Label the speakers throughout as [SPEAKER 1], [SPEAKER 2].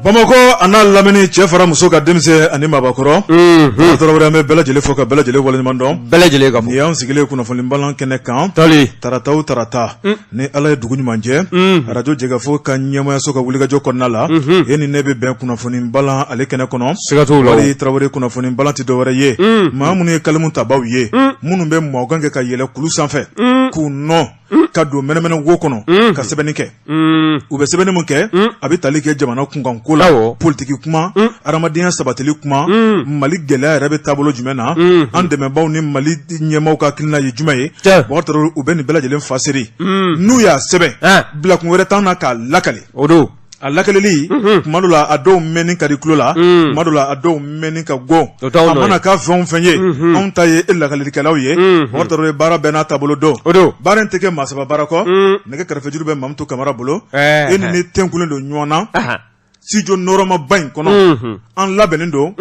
[SPEAKER 1] Bamakɔ a n'a lamini cɛ fara muso ka denmisɛn ani maabakɔrɔ Tarawele an bɛ bɛɛ lajɛlen fo ka bɛɛ lajɛlen waleɲuman dɔn
[SPEAKER 2] bɛɛ lajɛlen ka
[SPEAKER 1] nin y'an sigilen kunnafoni balan kɛnɛ kan tarata o tarata ni Ala ye dugu ɲuman jɛ arajo Jɛkafɔ ka ɲɛmayaso ka wulikajɔ kɔnɔna la e ni ne bɛ bɛn kunnafoni balan ale kɛnɛ kɔnɔ
[SPEAKER 2] siga t'o la
[SPEAKER 1] Tarawele kunnafoni balan tɛ dɔwɛrɛ ye maa minnu ye kalimu tabaw ye minnu bɛ mɔgan kɛ ka yɛlɛ kulu sanfɛ k'u nɔ ka don mɛnɛmɛnɛ wo kɔnɔ ka sɛbɛnni kɛ u bɛ sɛbɛnni min kɛ a bɛ tali kɛ jamana kunkanko la politiki kuma adamadenya sabatili kuma Mali gɛlɛya yɛrɛ bɛ taabolo jumɛn na an dɛmɛbaaw ni Mali ɲɛmaaw ka hakilina ye jumɛn ye Tarawele u bɛ nin bɛɛ lajɛlen fasiri n'u y'a sɛbɛn bilakun wɛrɛ t'an na k'a lakali
[SPEAKER 2] o don
[SPEAKER 1] A lakalili tuma dɔ la a dɔw mɛnni ka di tulo la tuma dɔ la a dɔw mɛnni ka go a mana kɛ fɛn o fɛn ye anw ta ye e lakalilikɛlaw ye Tarawele baara bɛɛ n'a taabolo don baara in tɛ kɛ maa saba baara kɔ nɛgɛ karafejuru bɛ Mamutu Kamara bolo e ni ne tɛnkunnen don ɲɔgɔn na studio nɔrɔmaba in kɔnɔ an labɛnnen don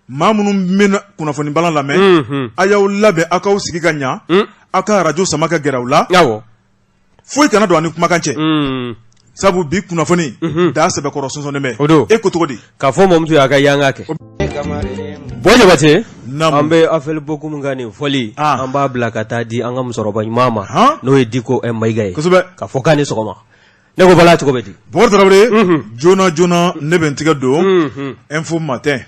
[SPEAKER 1] maa minnu bɛ kunnafoni balan lamɛn a y'aw labɛn aw k'aw sigi ka ɲɛ aw ka arajo sama ka gɛrɛ aw la foyi kana don an ni kumakan cɛ sabu bi kunnafoni da sɛbɛkɔrɔ sɔnsɔnnen bɛ
[SPEAKER 2] o don
[SPEAKER 1] e ko cogo di
[SPEAKER 2] k'a fɔ Mamutu y'a ka yanga kɛ Bɔ Jabate an bɛ Afɛli Bokum ka nin fɔli an b'a bila ka taa di an ka musokɔrɔba ɲuman ma n'o ye Diko Mayiga ye
[SPEAKER 1] kosɛbɛ
[SPEAKER 2] k'a fɔ k'a ni sɔgɔma ne ko Bala cogo bɛ di
[SPEAKER 1] Bɔkari Tarawele joona joona ne bɛ n tigɛ don Info Matin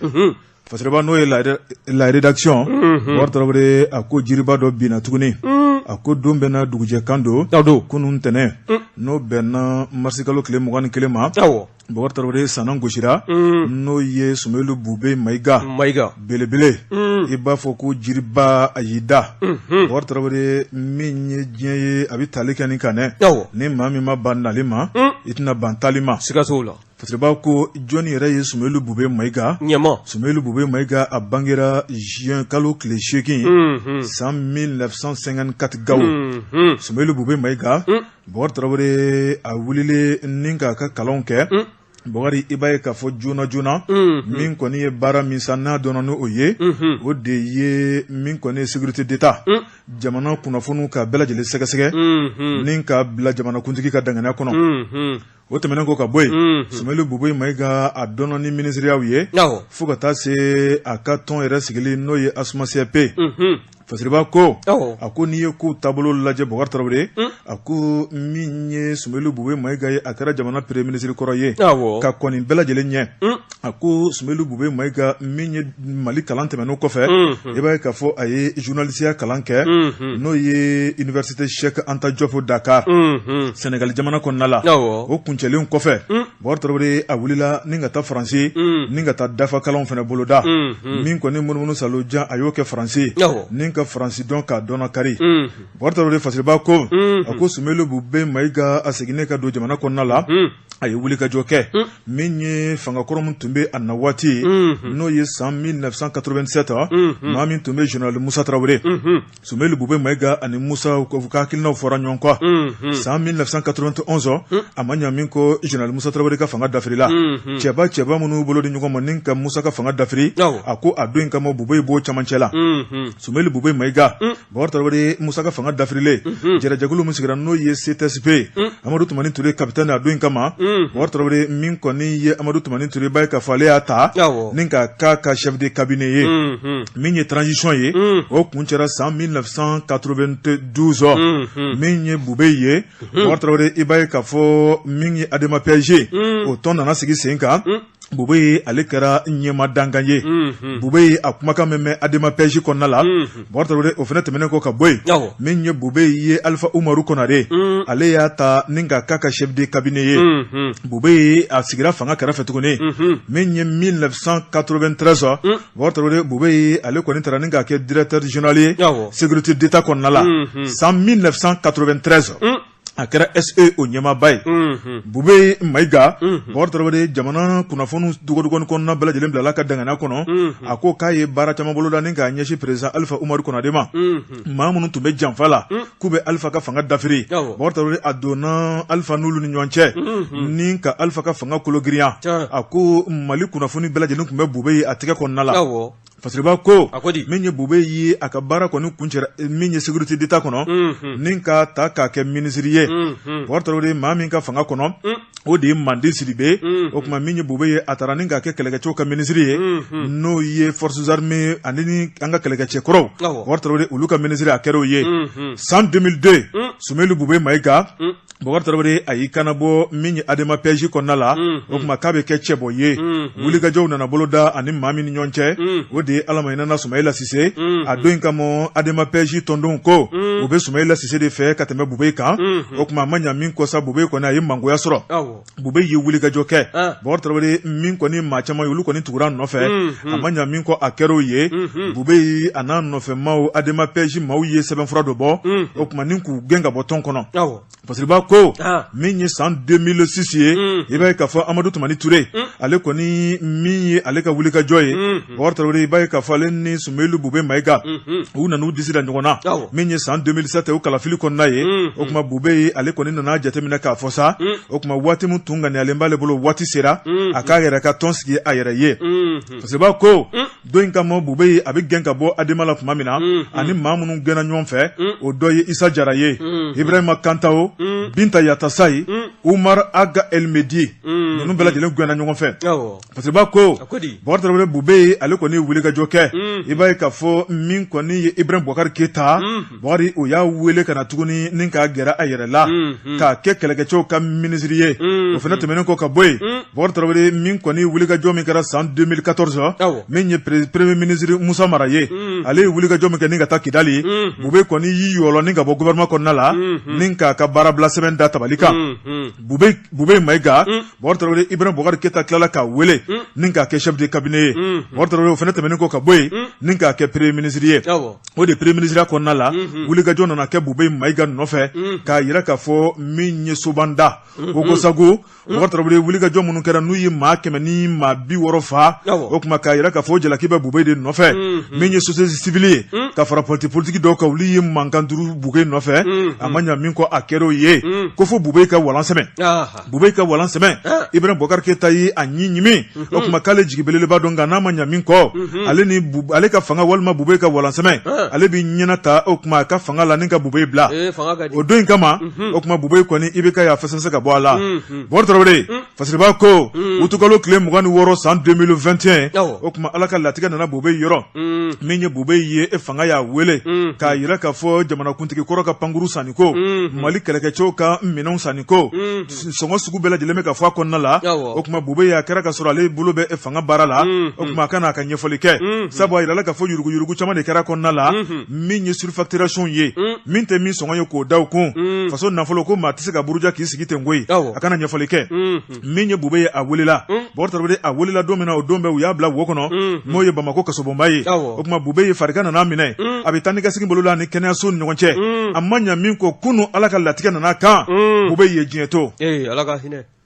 [SPEAKER 1] Fasiriba n'o ye la rédaction Bɔkari Tarawele a ko jiriba dɔ binna tuguni a ko don bɛnna dugujɛ kan don kunun ntɛnɛn n'o bɛnna marisikalo tile 21 ma Bɔkari Tarawele sanna gosira n'o ye Sumeyilu Bube Mayiga belebele i b'a fɔ ko jiriba a y'i da Bɔkari Tarawele min ye diɲɛ ye a bɛ tali kɛ ni kanɛ ni maa min ma ban nali ma i tɛna ban taali ma
[SPEAKER 2] siga t'o la
[SPEAKER 1] Fasiriba ko jɔnni yɛrɛ ye Sumeyilu Bube Mayiga
[SPEAKER 2] ɲɛma
[SPEAKER 1] Sumeyilu Bube Mayiga a bangera juin kalo tile 8 san 1954 Gawo Sumeyilu Bube Mayiga Bɔkari Tarawele a wulilen ni k'a ka kalanw kɛ Bɔkari i b'a ye k'a fɔ joona joona min kɔni ye baara min san n'a dɔnna n'o ye o de ye min kɔni ye sécurité d'État jamana kunnafoniw ka bɛɛ lajɛlen sɛgɛsɛgɛ ni ka bila jamanakuntigi ka danganiya kɔnɔ O tɛmɛnen kɔ ka bɔ yen Sumeyilu Bube Mayiga a dɔnna ni minisiriyaw ye fo ka taa se a ka tɔn yɛrɛ sigili n'o ye ASMA-CRP Fasiriba ko a ko n'i ye ko taabolo lajɛ Bɔkari Tarawele a ko min ye Sumeyilu Bube Mayiga ye a kɛra jamana premier ministre kɔrɔ ye ka kɔn nin bɛɛ lajɛlen ɲɛ a ko Sumeyilu Bube Mayiga min ye Mali kalan tɛmɛnen kɔfɛ i b'a ye k'a fɔ a ye journalisiya kalan kɛ n'o ye université Cheikh Anta Diop Dakar Sénégal jamana kɔnɔna la o kuncɛlen kɔfɛ Bɔkari Tarawele a wulila ni ka taa Faransi ni ka taa dafa kalanw fana boloda min kɔni munumunu salo jan a y'o kɛ Faransi ni ka Faransi dɔn k'a dɔnna kari Bɔkari Tarawele Fasiriba ko a ko Sumeyilu Bube Mayiga a seginnen ka don jamana kɔnɔna la a ye wulikajɔ kɛ min ye fangakɔrɔ min tun bɛ a na waati n'o ye san 1987 maa min tun bɛ général Musa Tarawele Sumeyilu Bube Mayiga ani Musa u ka hakilinaw fɔra ɲɔgɔn kɔ san 1991 a ma ɲa min kɔ général Musa Tarawele ka fanga dafirila cɛba cɛba minnu bolo di ɲɔgɔn ma ni ka Musa ka fanga dafiri a ko a don in kama Bube b'o camancɛ la Sumeyilu Bube Mayiga Bɔkari Tarawele Musa ka fanga dafirilen jɛrɛjɛkulu min sigira n'o ye CTSP Amadu Tumani Ture capitaine a don in kama Bɔkari Tarawele min kɔni ye Amadu Tumani Ture b'a ye k'a fɔ ale y'a ta ni ka k'a ka chef de cabinet ye min ye transition ye o kuncɛra san 1992 min ye Bube ye Bɔkari Tarawele i b'a ye k'a fɔ min ye ADEMA-PSG o tɔn nana sigi sen kan Bube ale kɛra ɲɛmaa dankan ye Bube a kumakan bɛ mɛn ADEMA-PSG kɔnɔna la Bɔkari Tarawele o fana tɛmɛnen kɔ ka bɔ yen min ye Bube ye Alifa Umaru Konare ale y'a ta ni ka k'a ka chef de cabinet ye Bube a sigira fanga kɛrɛfɛ tuguni min ye 1993 Bɔkari Tarawele Bube ale kɔni taara ni k'a kɛ directeur général ye sécurité d'État kɔnɔna la san 1993 a kɛra SE o ɲɛmaaba ye Bube Mayiga Bɔkari Tarawele jamana kunnafoni dogodogonin kɔnɔna bɛɛ lajɛlen bilala ka danganiya kɔnɔ a ko k'a ye baara caman boloda ni k'a ɲɛsin président Alifa Umaru Konare ma maa minnu tun bɛ janfa la k'u bɛ Alifa ka fanga dafiri Bɔkari Tarawele a donna Alifa n'olu ni ɲɔgɔn cɛ ni ka Alifa ka fanga kologirinya a ko Mali kunnafoni bɛɛ lajɛlen tun bɛ Bube ye a tɛgɛ kɔnɔna la. Fasiriba ko min ye Bube ye a ka baara kɔni kuncɛra min ye sécurité d'État kɔnɔ ni ka ta k'a kɛ minisiri ye Bubakari Tarawele maa min ka fanga kɔnɔ o de ye Mande Sidibe o tuma min ye Bube ye a taara ni k'a kɛ kɛlɛkɛcɛw ka minisiri ye n'o ye forces armées ani an ka kɛlɛkɛcɛ kɔrɔw Bubakari Tarawele olu ka minisiri a kɛra o ye san 2002 Sumelu Bube Mayiga Bubakari Tarawele a y'i kanabɔ min ye Adema PASJ kɔnɔna la o tuma k'a bɛ kɛ cɛbɔ ye wulikajɔw nana boloda ani maa min ni ɲɔgɔn cɛ o de ye Ala ma hinɛna Sumayila Sise a don in kama Adema PASJ tɔndenw ko u bɛ Sumayila Sise de fɛ ka tɛmɛ Bube kan o tuma a ma ɲa min kɔ sa Bube kɔni a ye mangoya sɔrɔ Bube ye wulikajɔ kɛ Bubakari Tarawele min kɔni maa caman ye olu kɔni tugura a nɔfɛ a ma ɲa min kɔ a kɛra o ye Bube a n'a nɔfɛ maaw Adema PASJ maaw ye sɛbɛnfura dɔ bɔ o tuma ni k'u gɛn ka bɔ tɔn kɔnɔ Fasiriba ko min ye san 2006 ye i b'a ye k'a fɔ Amadu Tumani Ture ale kɔni min ye ale ka wulikajɔ ye Bubakari Tarawele i b'a ye k'a fɔ ale ni Sumelu Bube Mayiga u nana u disi da ɲɔgɔn na min ye san 2007 o kalafili kɔnɔna ye o tuma Bube ye ale kɔni nana jateminɛ k'a fɔ sa o tuma waati min tun ŋaniyalen b'ale bolo waati sera a k'a yɛrɛ ka tɔn sigi a yɛrɛ ye Fasiriba ko don in kama Bube ye a bɛ gɛn ka bɔ Adema la tuma min na ani maa minnu gɛnna ɲɔgɔn fɛ o dɔ ye Isa Jara ye Ibrahima Kantawo Binta Yatasayi Umar Aga Elmedi ninnu bɛɛ lajɛlen gɛnna ɲɔgɔn fɛ Fasiriba ko Bubakari Tarawele Bube ye ale kɔni wulikajɔ kɛ i b'a ye k'a fɔ min kɔni ye Ibrahim Bubakari Keyita Bubakari o y'a wele ka na tuguni ni k'a gɛrɛ a yɛrɛ la k'a kɛ kɛlɛkɛcɛw ka minisiri ye o fana tɛmɛnen kɔ ka bɔ yen Bubakari Tarawele min kɔni wulikajɔ min kɛra san 2014 min ye premier ministre Musa Mara ye ale ye wulikajɔ min kɛ ni ka taa Kidali Bube kɔni y'i yɔlɔ ni ka bɔ gouvernement kɔnɔna la ni k'a ka baarabila sɛbɛn da tabali kan Bube Mayiga Bubakari Tarawele Ibrahim Bubakari Keyita tilala k'a wele ni k'a kɛ chef de cabinet ye Bubakari Tarawele o fana tɛmɛnen kɔ ka bɔ yen ni k'a kɛ premier ministre ye o de premier ministre kɔnɔna la wulikajɔ nana kɛ Bube Mayiga nɔfɛ k'a jira k'a fɔ min ye Sobanda Ogosagu Bubakari Tarawele wulikajɔ minnu kɛra n'u ye maa 160 faa o tuma k'a jira k'a fɔ jalaki bɛ Bube de nɔfɛ min ye société civile ye ka fara parti politique dɔw kan olu ye mankan duuru Bube nɔfɛ a ma ɲa min kɔ a kɛra o ye ko fo Bube ka walan sɛmɛ Bube ka walan sɛmɛ Ibrahim Bubakari Keyita ye a ɲi ɲimi o tuma k'ale jigi belebeleba don nka n'a ma ɲa min kɔ ale ni ale ka fanga walima Bube ka walan sɛmɛ ale bɛ ɲɛna ta o tuma a ka fanga la ni ka Bube bila o don in kama o tuma Bube kɔni IBK y'a fɛsɛfɛsɛ ka bɔ a la Bubakari Tarawele Fasiriba ko utukalo tile 26 san 2021 o tuma Ala ka latigɛ nana Bube yɔrɔ min ye Bube ye e fanga y'a wele k'a jira k'a fɔ jamanakuntigi kɔrɔ ka pankuru sanni ko Mali kɛlɛkɛcɛw ka minɛnw sanni ko sɔngɔ sugu bɛɛ lajɛlen bɛ ka fɔ a kɔnɔna la o tuma Bube a kɛra ka sɔrɔ ale bolo bɛ fanga baara la o tuma a ka na a ka ɲɛfɔli kɛ sabu a jirala k'a fɔ yuruguyurugu caman de kɛra kɔnɔna la min ye surfacturation ye min tɛ min sɔngɔ ye k'o da u kun faso nafolo ko maa tɛ se ka buruja k'i sigi ten koyi a ka na ɲɛfɔli kɛ min ye Bube ye a welela Bubakari Tarawele a welela don min na o don bɛɛ u y'a bila wo kɔnɔ n'o ye Bamakɔ kasobonba ye o tuma Bube ye farigan nana a minɛ a bɛ taa ni ka segin bolo la ni kɛnɛyaso ni ɲɔgɔn cɛ a ma ɲa min kɔ kunun Ala ka latigɛ nana kan Bube ye diɲɛ to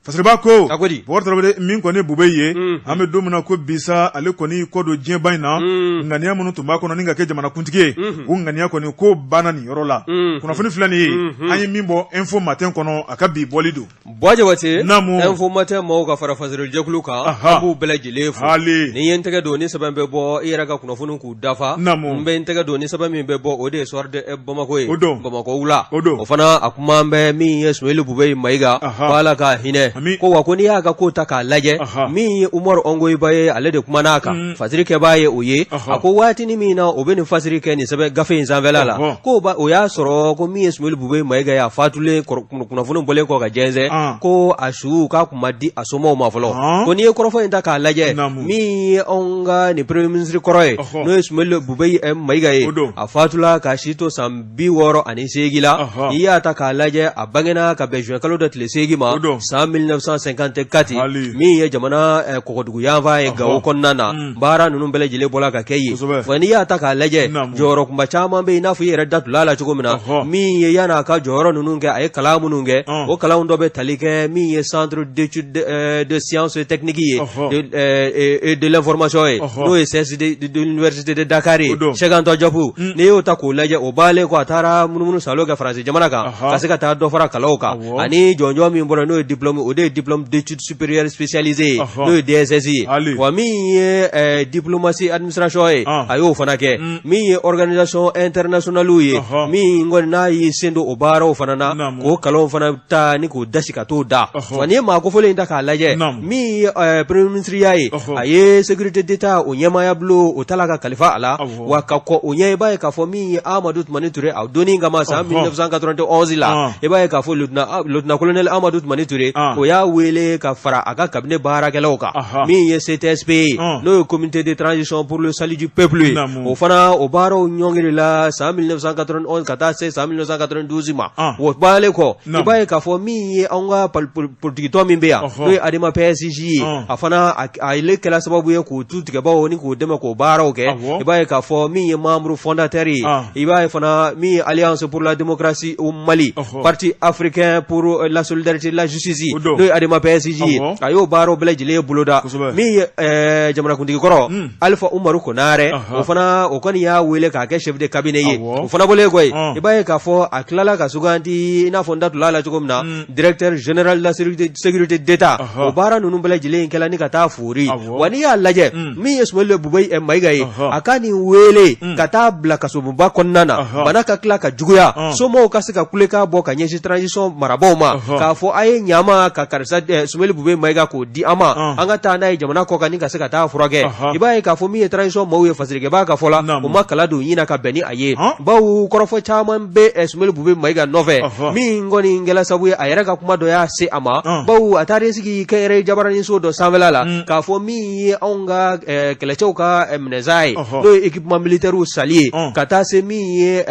[SPEAKER 1] Fasiriba ko Bubakari Tarawele min kɔni Bube ye an bɛ don min na ko bi sa ale kɔni kɔ don diɲɛba in na ŋaniya minnu tun b'a kɔnɔ ni ka kɛ jamanakuntigi ye o ŋaniya kɔni ko banna nin yɔrɔ la kunnafoni filɛ nin ye an ye min bɔ Info Matin kɔnɔ a ka bi bɔli don
[SPEAKER 2] Buwa Jabate naamu Info Matin maaw ka fara fasirijɛkulu kan an b'u bɛɛ lajɛlen fo ni ye n tɛgɛ don ni sɛbɛn bɛ bɔ i yɛrɛ ka kunnafoni k'u dafa n bɛ n tɛgɛ don ni sɛbɛn min bɛ bɔ o de ye Soir de Bamako ye Bamakɔ wula o fana a kuma bɛ min ye Sumelu Bube Mayiga ko Ala ka hinɛ ko wa ko n'i y'a ka ko ta k'a lajɛ min ye Umaru Ongoyiba ye ale de kumana a kan fasiri kɛbaa ye o ye a ko waatinin min na o bɛ nin fasiri kɛ nin sɛbɛn gafe in sanfɛla la ko o y'a sɔrɔ ko min ye Sumelu Bube Mayiga ye a fatulen kunnafoni bɔlen kɔ ka jɛnsɛn ko a su k'a kun ma di a somɔgɔw ma fɔlɔ ko n'i ye kɔrɔfɔ in ta k'a lajɛ min ye anw ka nin premier ministre kɔrɔ ye n'o ye Sumelu Bube Mayiga ye a fatula k'a si to san 68 la n'i y'a ta k'a lajɛ a bangena ka bɛn juin kalo dɔ tile 8 ma san 1954 min ye jamana kɔgɔdugu yanfan ye Gawo kɔnɔna na baara ninnu bɛɛ lajɛlen bɔra ka kɛ yen wa n'i y'a ta k'a lajɛ jɔyɔrɔ kunba caman bɛ yen i n'a fɔ i yɛrɛ da tula la cogo min na min ye yan'a ka jɔyɔrɔ ninnu kɛ a ye kalan minnu kɛ o kalanw dɔ bɛ tali kɛ min ye centre d'études de sciences techniques ye et de l'information ye n'o ye CESTI de l'université de Dakar ye Cheikh Anta Diop n'i y'o ta k'o lajɛ o baalen kɔ a taara munumunu salo kɛ Faransi jamana kan ka se ka taa dɔ fara kalanw kan ani jɔnjɔn min bɔra n'o ye diplôme o de ye diplôme d'études supérieures spécialisées ye, n'o ye DSS ye. Wa min ye diplomatie administration ye, a y'o fana kɛ. Min ye organisation internationale ye, min kɔni n'a y'i sen don o baaraw fana na, k'o kalanw fana ta ni k'o dasi ka t'o da. Wa n'i ye maa kofɔlen in ta k'a lajɛ, min ye premier ministre ya ye, a ye sécurité d'État o ɲɛmaaya bulon o tala ka kalifa a la. Wa ka kɔn o ɲɛ, i b'a ye k'a fɔ min ye Amadu Tumani Ture, a donni kama san 1991 la, i b'a ye k'a fɔ lieutenant colonel Amadu Tumani Ture, o y'a wele ka fara a ka cabinet baarakɛlaw kan. Min ye CTSP ye, n'o ye comité de transition pour le salut du peuple ye, o fana o baaraw ɲɔngirila san 1991 ka taa se san 1992 ma. O baalen kɔ, i b'a ye k'a fɔ min ye anw ka politikitɔn min bɛ yan, n'o ye ADEMA PSG ye, a fana ale kɛla sababu ye k'o tu tigɛbaw ni k'o dɛmɛ k'o baaraw kɛ. I b'a ye k'a fɔ min ye membre fondateur ye, i b'a ye fana min ye Alliance pour la démocratie au Mali, Parti africain pour la solidarité et la justice, n'o ye ADEMA PSG ye, a y'o baaraw bɛɛ lajɛlen boloda. Min ye jamanakuntigi kɔrɔ Alifa Umaru Konarɛ, o fana o kɔni y'a wele k'a kɛ chef de cabinet ye. O fana bɔlen kɔ yen, i b'a ye k'a fɔ a tilala ka sugandi, i n'a fɔ n da tul'a la cogo min na, directeur général de la sécurité d'État. O baara ninnu bɛɛ lajɛlen kɛla ni ka taa foori. Wa n'i y'a lajɛ, min ye Sumayila Bubɛyi Mayiga ye, a ka nin wele ka taa bila kasobonba kɔnɔna na, bana ka tila ka juguya, somɔgɔw ka se ka kulekan bɔ ka ɲɛsin transition marabaaw ma k'a fɔ a ye ɲa ma ka karisa Sumayila Bubɛyi Mayiga k'o di an ma, an ka taa n'a ye jamana kɔkan ni ka se ka taa furakɛ. I b'a ye k'a fɔ min ye transition maaw ye, fasirikɛbaa ka fɔ la, u ma kala don ɲin na ka bɛn ni a ye, bawo kɔrɔfɔ caman bɛ Sumayila Bubɛyi Mayiga nɔfɛ, min kɔni kɛla sababu ye a yɛrɛ ka kuma dɔ y'a se a ma, bawo a taara sigi kɛnyɛrɛye jabaraninso dɔ sanfɛla la k'a fɔ min ye anw ka kɛlɛcɛw ka minɛnsan ye, n'o ye équipement militaire sali ye, ka taa se min ye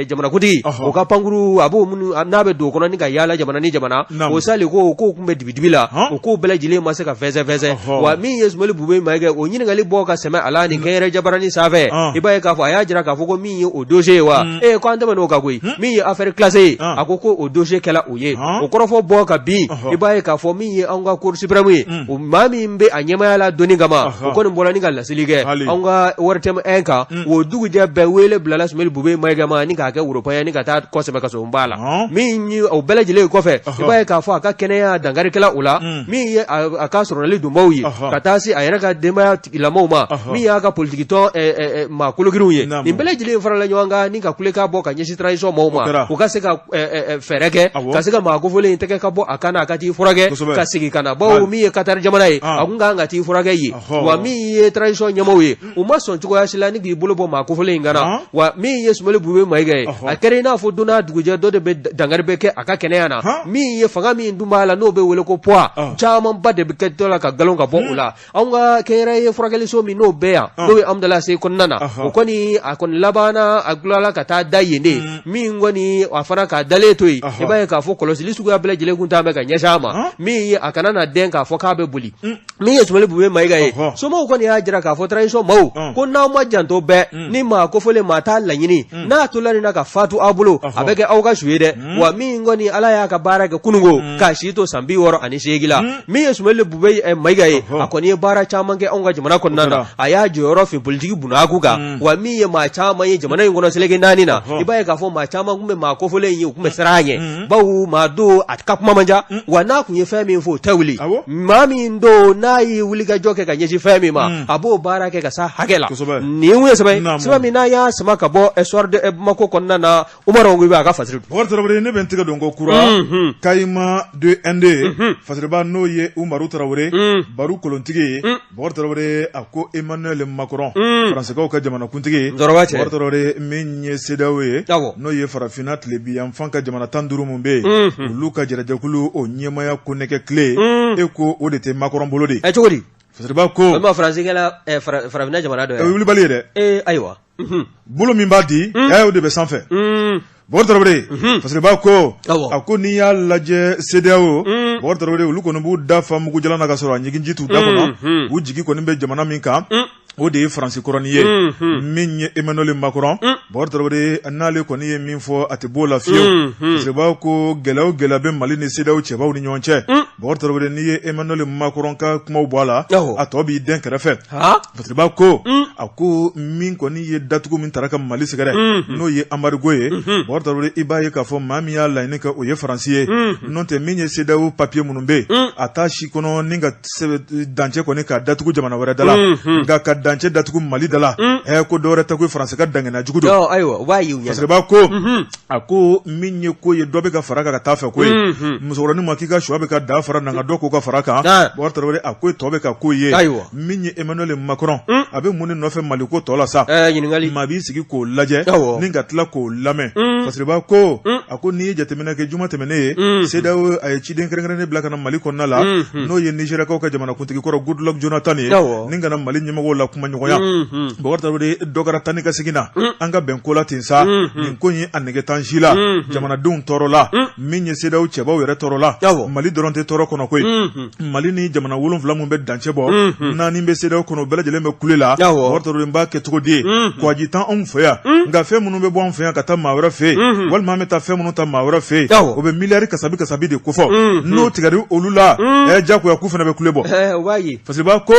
[SPEAKER 2] jamanakuntigi o ka pankuru, a b'o minnu n'a bɛ don o kɔnɔ ni ka yaala jamana ni jamana, o sali ko k'o tun bɛ dibidibi la, o kow bɛɛ lajɛlen ma se ka fɛnsɛ-fɛnsɛ. Wa min ye Sumayila Bubɛyi Mayiga, o ɲininkali bɔ ka sɛmɛ a la nin kɛnyɛrɛ jabaranin sanfɛ, i b'a ye k'a fɔ a y'a jira k'a fɔ ko min ye o dossier ye, wa ee ko an tɛmɛn'o kan koyi. Min ye affaire classée ye, a ko ko o dossier kɛla o ye. O kɔrɔfɔ bɔ ka bin, i b'a ye k'a fɔ min ye anw ka cour suprême ye, o maa min bɛ a ɲɛmaaya la donni kama, o kɔni bɔra ni ka laseli kɛ anw ka ORTM 1 kan. O dugujɛ bɛɛ, wele bilala Sumayila Bubɛyi Mayiga ma ni k'a kɛ woropan ye ni ka taa kɔsɛbɛ kasobonba la. Min ye o bɛɛ lajɛlen kɔfɛ, i b'a ye k'a fɔ a ka kɛnɛya dankarikɛla o la, min ye a ka sɔrɔli donbaw ye, ka taa se a yɛrɛ ka denbaya tigilamaw ma, min y'a ka politikitɔn maa kologirinw ye, nin bɛɛ lajɛlen farala ɲɔgɔn kan ni ka kulekan bɔ ka ɲɛsin transition maaw ma, u ka se ka fɛɛrɛ kɛ ka se ka maa kofɔlen in tɛgɛ ka bɔ a kan na, a ka t'i furakɛ ka segin ka na, bawo min ye Katari jamana ye, a kun kan ka t'i furakɛ yen. Wa min ye transition ɲɛmaaw ye, u ma sɔn cogoya si la ni k'i bolo bɔ maa kofɔlen in kan na. Wa min ye Sumayila Bubɛyi Mayiga ye, a kɛra i n'a fɔ don n'a dugujɛ dɔ de bɛ dankari bɛ kɛ a ka kɛnɛya na. Min ye fanga min dun b'a la, n'o bɛ wele ko poids, camanba de bɛ kɛ dɔ la ka nkalon ka bɔ o la. Anw ka kɛnyɛrɛye furakɛliso min n'o bɛ yan, n'o ye Amudalayi se kɔnɔna na, o kɔni a kɔni labanna a tilala ka taa da yen de. Min kɔni a fana k'a dalen to yen, i b'a ye k'a fɔ kɔlɔsili suguya bɛɛ lajɛlen kun t'a bɛ ka ɲɛsin a ma, min ye a kana na dɛn k'a fɔ k'a bɛ boli. Min ye Sumayila Bubɛyi Mayiga ye, somaw kɔni y'a jira k'a fɔ transition maaw ko n'aw ma janto bɛɛ ni maa kofɔlen maa t'a laɲini, n'a tola nin na ka fatu aw bolo, a bɛ kɛ aw ka su ye dɛ. Wa min kɔni Ala y'a ka baara kɛ kununko k'a si to san 68 la, min ye Sumayila Bubɛyi Mayiga ye, a kɔni ye baara caman kɛ anw ka jamana kɔnɔna na, a y'a jɔyɔrɔ fin politiki bunakun kan. Wa min ye maa caman ye jamana in kɔnɔ seleke naani na, i b'a ye k'a fɔ maa caman tun bɛ maa kofɔlen ye, u tun bɛ siran a ɲɛ, bawo maa don a ka kuma man ca, wa n'a tun ye fɛn min fɔ o tɛ wuli. Maa min don n'a ye wulikajɔ kɛ ka ɲɛsin fɛn min ma, a b'o baara kɛ ka s'a hakɛ la. Nin ye sɛbɛn sɛbɛn min n'an y'a sama ka bɔ Soir de Bamako kɔnɔna na, Umaru Ngibe a ka fasiri.
[SPEAKER 1] Bubakari Tarawele, ne bɛ n tɛgɛ don ko kura Kayima de ND fasiriba, n'o ye Umaru Tarawele baro kolontigi ye. Bubakari Tarawele, a ko Emmanuel Macron, Faransikaw ka jamanakuntigi, Bubakari Tarawele, min ye CEDEAO ye, n'o ye farafinna tilebinyanfan ka jamana 15 min bɛ yen, olu ka jɛrɛjɛkulu o ɲɛmaaya ko nɛgɛ tile, e ko o de tɛ Macron bolo de.
[SPEAKER 2] Ɛ, cogo di?
[SPEAKER 1] Fasiriba ko
[SPEAKER 2] o ma Faransi kɛra farafinna jamana dɔ ye.
[SPEAKER 1] O ye wulibali ye dɛ.
[SPEAKER 2] Ee ayiwa.
[SPEAKER 1] Bolo min b'a di, o de bɛ sanfɛ. Bubakari Tarawele, fasiriba ko a ko n'i y'a lajɛ CEDEAO, Bubakari Tarawele, olu kɔni b'u da fa mugujalan na ka sɔrɔ a ɲiginji t'u da kɔnɔ. U jigi kɔni bɛ jamana min kan, o de ye Faransi kɔrɔnin ye, min ye Emmanuel Macron. Bɔkari Tarawele n'ale kɔni ye min fɔ a tɛ b'o la fiyewu Fasiriba ko gɛlɛya o gɛlɛya bɛ Mali ni CEDEAO cɛbaw ni ɲɔgɔn cɛ Bɔkari Tarawele n'i ye Emmanuel Macron ka kumaw bɔ a la a tɔ b'i dɛn kɛrɛfɛ Fasiriba ko a ko min kɔni ye datugu min tara ka Mali sɛgɛrɛ n'o ye embargo ye Bɔkari Tarawele i b'a ye k'a fɔ maa min y'a laɲini kɛ o ye Faransi ye n'o tɛ min ye CEDEAO papier minnu bɛ yen a t'a si kɔnɔ ni ka dancɛ kɔni ka datugu jamana wɛrɛ da la nka ka dancɛ datugu Mali da la ko dɔwɛrɛ tɛ ko Faransi ka daŋaniya jugu don
[SPEAKER 2] ayiwa u b'a ye
[SPEAKER 1] Fasiriba ko a ko min ye ko ye dɔ bɛ ka fara kan ka taa fɛ ko ye musokɔrɔnin ma k'i ka shɔ bɛ ka da fara na dɔ k'o ka fara kan Bɔkari Tarawele a ko tɔ bɛ ka ko ye
[SPEAKER 2] ayiwa
[SPEAKER 1] min ye Emmanuel Macron a bɛ mun de nɔfɛ Mali ko tɔ la sa
[SPEAKER 2] ɲininkali
[SPEAKER 1] maa b'i sigi k'o lajɛ ni ka tila k'o lamɛn Fasiriba ko a ko n'i ye jateminɛ kɛ juma tɛmɛnen ye CEDEAO a ye ciden kɛrɛnkɛrɛnnen bila ka na Mali kɔnɔna la n'o ye Nizeriyakaw ka jamanakuntigi kɔrɔ Goodluck Jonathan ye ni ka na Mali ɲɛmɔgɔw la kuma ɲɔgɔnya Bɔkari Tarawele dɔ kɛra taa ni ka segin na an ka bɛn ko la ten sa nin ko in a nege t'an si la jamanadenw tɔɔrɔla min ye CEDEAO cɛbaw yɛrɛ tɔɔrɔla Mali dɔrɔn tɛ tɔɔrɔ kɔnɔ koyi Mali ni jamana 7 min bɛ dancɛ bɔ naani bɛ CEDEAO kɔnɔ bɛɛ lajɛlen bɛ kule la Bɔkari Tarawele n b'a kɛ cogo di ye kɔji t'an anw fɛ yan nka fɛn minnu bɛ bɔ an fɛ yan ka taa maa wɛrɛ fɛ yen walima an bɛ taa fɛn minnu ta maa wɛrɛ fɛ yen o bɛ miliyari kasabi kasabi de kofɔ n'o tigɛra olu la jagoya k'u fana bɛ kule bɔ Fasiriba ko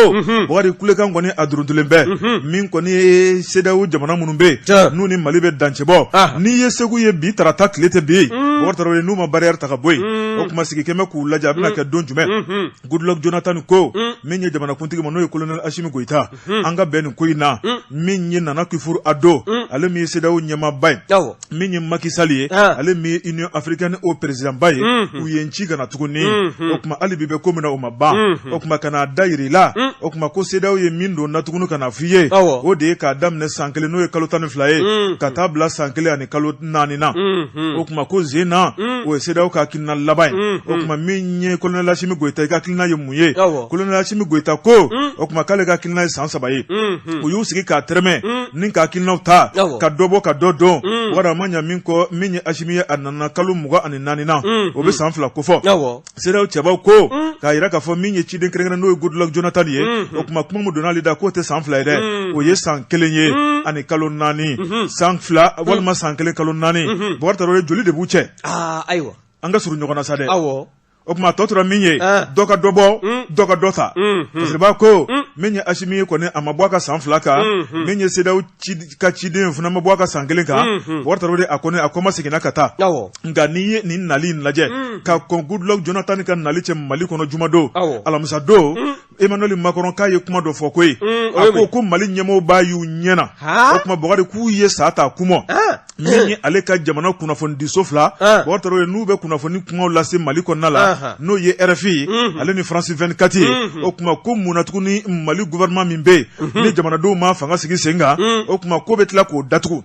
[SPEAKER 1] Bɔkari kulekan kɔni a duruntulen bɛ min kɔni ye CEDEAO jamana minnu bɛ yen n'u ni Mali bɛ dancɛ bɔ n'i ye Segu ye bi tarata tile tɛ bi Bɔkari Tarawele n'u ma barrière ta ka bɔ yen o tuma sigi kɛmɛ k'u lajɛ a bɛna kɛ don jumɛn Goodluck Jonathan ko min ye jamanakuntigi ma n'o ye colonel Asimi Goyita an ka bɛn nin ko in na min ye Nana Akufo-Addo ale min ye CEDEAO ɲɛmaaba ye min ye Macky Sall ye ale min ye Union africaine o président ba ye u ye n ci ka na tuguni o tuma hali bi bɛ ko min na o ma ban o tuma ka n'a da yira i la o tuma ko CEDEAO ye min don na tuguni ka na f'i ye o de ye k'a daminɛ san kelen n'o ye kalo 12 ye ka taa bila san 1 ani kalo 4 na o tuma ko zen na o ye CEDEAO ka hakilina laban ye o tuma min ye colonel Asimi Goyita i ka hakilina ye mun ye colonel Asimi Goyita ko o tuma k'ale ka hakilina ye san 3 ye u y'u sigi k'a tɛrɛmɛ ni ka hakilinaw ta ka dɔ bɔ ka dɔ don wara ma ɲa min kɔ min ye Asimi ye a nana kalo 24 na o bɛ san 2 kofɔ CEDEAO cɛbaw ko k'a jira k'a fɔ min ye ciden kɛrɛnkɛrɛn n'o ye Goodluck Jonathan ye o tuma kuma min donna ale da k'o tɛ san 2 ye dɛ o ye san 1 ye ani kalo 4 san 2 walima san 1 kalo 4 Bɔkari Tarawele joli de b'u cɛ
[SPEAKER 2] ayiwa
[SPEAKER 1] an ka surun ɲɔgɔn na sa dɛ o tuma tɔ tora min ye dɔ ka dɔ bɔ dɔ ka dɔ ta Fasiriba ko min ye Asimi ye kɔni a ma bɔ a ka san 2 kan min ye CEDEAO ka ciden fana ma bɔ a ka san 1 kan Bɔkari Tarawele a kɔni a kɔmaseginna ka taa nka n'i ye nin nali in lajɛ ka kɔn Goodluck Jonathan ka nali cɛ Mali kɔnɔ jumadon alamisa don Emmanuel Macron k'a ye kuma dɔ fɔ koyi a ko ko Mali ɲɛmɔgɔw b'a y'u ɲɛ na o tuma Bɔkari k'u ye sa ta kumɔ min ye ale ka jamana kunnafonidiso fila Bɔkari Tarawele n'u bɛ kunnafoni kumaw lase Mali kɔnɔna la n'o ye RFI ale ni France 24 ye o tuma ko mun na tuguni Mali gouvernement min bɛ yen ni jamanadenw ma fanga sigi sen kan o tuma k'o bɛ tila k'o datugu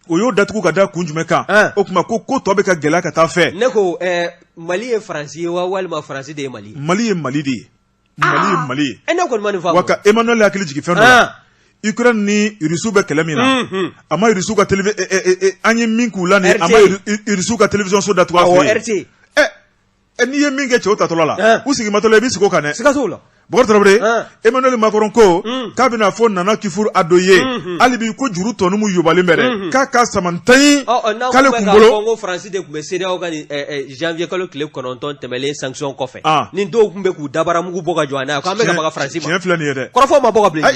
[SPEAKER 1] o y'o datugu ka da kun jumɛn kan o tuma ko ko tɔ bɛ ka gɛlɛya ka taa fɛ
[SPEAKER 2] ne ko Mali ye Faransi ye wa walima Faransi de ye Mali ye
[SPEAKER 1] Mali ye Mali de ye Mali ye Mali ye
[SPEAKER 2] ne kɔni ma nin
[SPEAKER 1] faamu wa ka Emmanuel hakili jigin fɛn dɔ la Ukraine ni Russe bɛ kɛlɛ min na a ma Russe ka télé an ye min k'u la nin a ma Russe ka télévision so datugu a fɛ yen
[SPEAKER 2] RT
[SPEAKER 1] n'i ye min kɛ cɛw tatɔla la u sigimatɔla i b'i sigi o kan dɛ
[SPEAKER 2] siga t'o la
[SPEAKER 1] Bɔkari Tarawele Emmanuel Macron ko k'a bɛna fɔ Nana Akufo-Addo ye hali bi ko juru tɔnin min yobalen bɛ dɛ k'a ka sama ntayi
[SPEAKER 2] k'ale kun bolo ko Faransi de tun bɛ CEDEAO ka nin janvier kalo tile 9 tɛmɛlen sanction kɔfɛ ni dɔw tun bɛ k'u dabaramugu bɔ ka jɔ a n'a ye k'an bɛ ka baga Faransi
[SPEAKER 1] ma tiɲɛ filɛ nin ye dɛ
[SPEAKER 2] kɔrɔfɔ ma bɔ ka bilen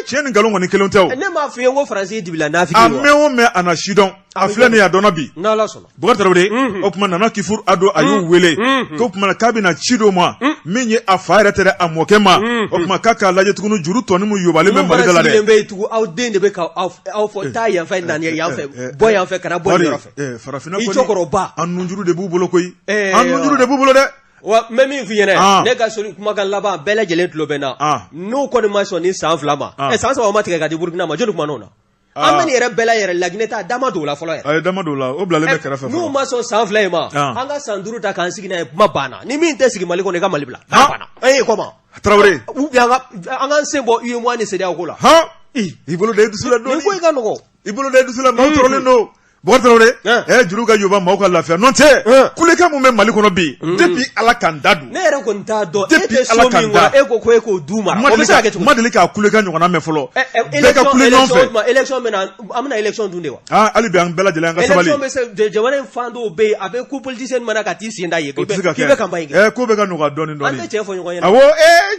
[SPEAKER 1] tiɲɛ ni nkalon kɔni kelen tɛ o
[SPEAKER 2] ne m'a f'i ye ko Faransi ye dibila nafigi
[SPEAKER 1] ye wa a mɛn o mɛn a na sidɔn a filɛ nin ye a dɔnna bi
[SPEAKER 2] n'Ala sɔnna
[SPEAKER 1] Bɔkari Tarawele o tuma Nana Akufo-Addo a y'u wele k'o tuma k'a bɛna ci d'o ma min ye a fa yɛrɛ tɛ dɛ a mɔkɛ ma o tuma k'a k'a lajɛ tuguni juru tɔnin min yobalen bɛ Mali da la
[SPEAKER 2] dɛ bɛ yen tugun aw den de bɛ ka aw fɔ taa yan fɛ na yan fɛ bɔ yan fɛ kana bɔ nin yɔrɔ
[SPEAKER 1] fɛ farafinna
[SPEAKER 2] i cɛkɔrɔba
[SPEAKER 1] an nunjuru de b'u bolo koyi an nunjuru de b'u bolo dɛ
[SPEAKER 2] wa n bɛ min f'i ɲɛna ne ka soli kumakan laban bɛɛ lajɛlen tulo bɛ n na n'u kɔni ma sɔn ni san 2 ma san 3 ma tigɛ ka di Burukina ma jɔni kumana o la an bɛ nin yɛrɛ bɛɛ la yɛrɛ Laginɛ ta da ma don o la fɔlɔ
[SPEAKER 1] yɛrɛ. A ye da ma don o la o bilalen bɛ kɛrɛfɛ fɔlɔ.
[SPEAKER 2] N'u ma sɔn san 2 in ma an ka san 5 ta k'an sigi n'a ye kuma banna ni min tɛ sigi Mali kɔnɔ i ka Mali bila. A banna ee comment.
[SPEAKER 1] Tarawele.
[SPEAKER 2] Ou bien an k'an sen bɔ UEMOA ni CEDEAO ko la.
[SPEAKER 1] Han i bolo da i dusu la dɔɔnin.
[SPEAKER 2] Nin ko in ka nɔgɔn.
[SPEAKER 1] I bolo da i dusu la maaw tɔɔrɔlen don. Bɔkari Tarawele ɛ juru ka yoba maaw ka lafiya n'o tɛ kulekan min bɛ Mali kɔnɔ bi depuis Ala ka n da don
[SPEAKER 2] ne yɛrɛ kɔni t'a dɔn e tɛ so min kɔnɔ e ko ko e k'o du mara o bɛ se ka kɛ cogo
[SPEAKER 1] di? N ma deli ka kulekan ɲɔgɔnna mɛn fɔlɔ bɛɛ ka kule ɲɔgɔn fɛ
[SPEAKER 2] élection bɛ na an bɛna élection dun de wa
[SPEAKER 1] aa hali bi an bɛɛ lajɛlen an ka sabali
[SPEAKER 2] élection bɛ se jamana in fan dɔw bɛ yen a bɛ ko politicien mana ka t'i sen da yen k'i bɛ campagne
[SPEAKER 1] kɛ ko bɛ ka nɔgɔya dɔɔnin dɔɔnin
[SPEAKER 2] an tɛ tiɲɛ fɔ ɲɔgɔn ɲɛna
[SPEAKER 1] awɔ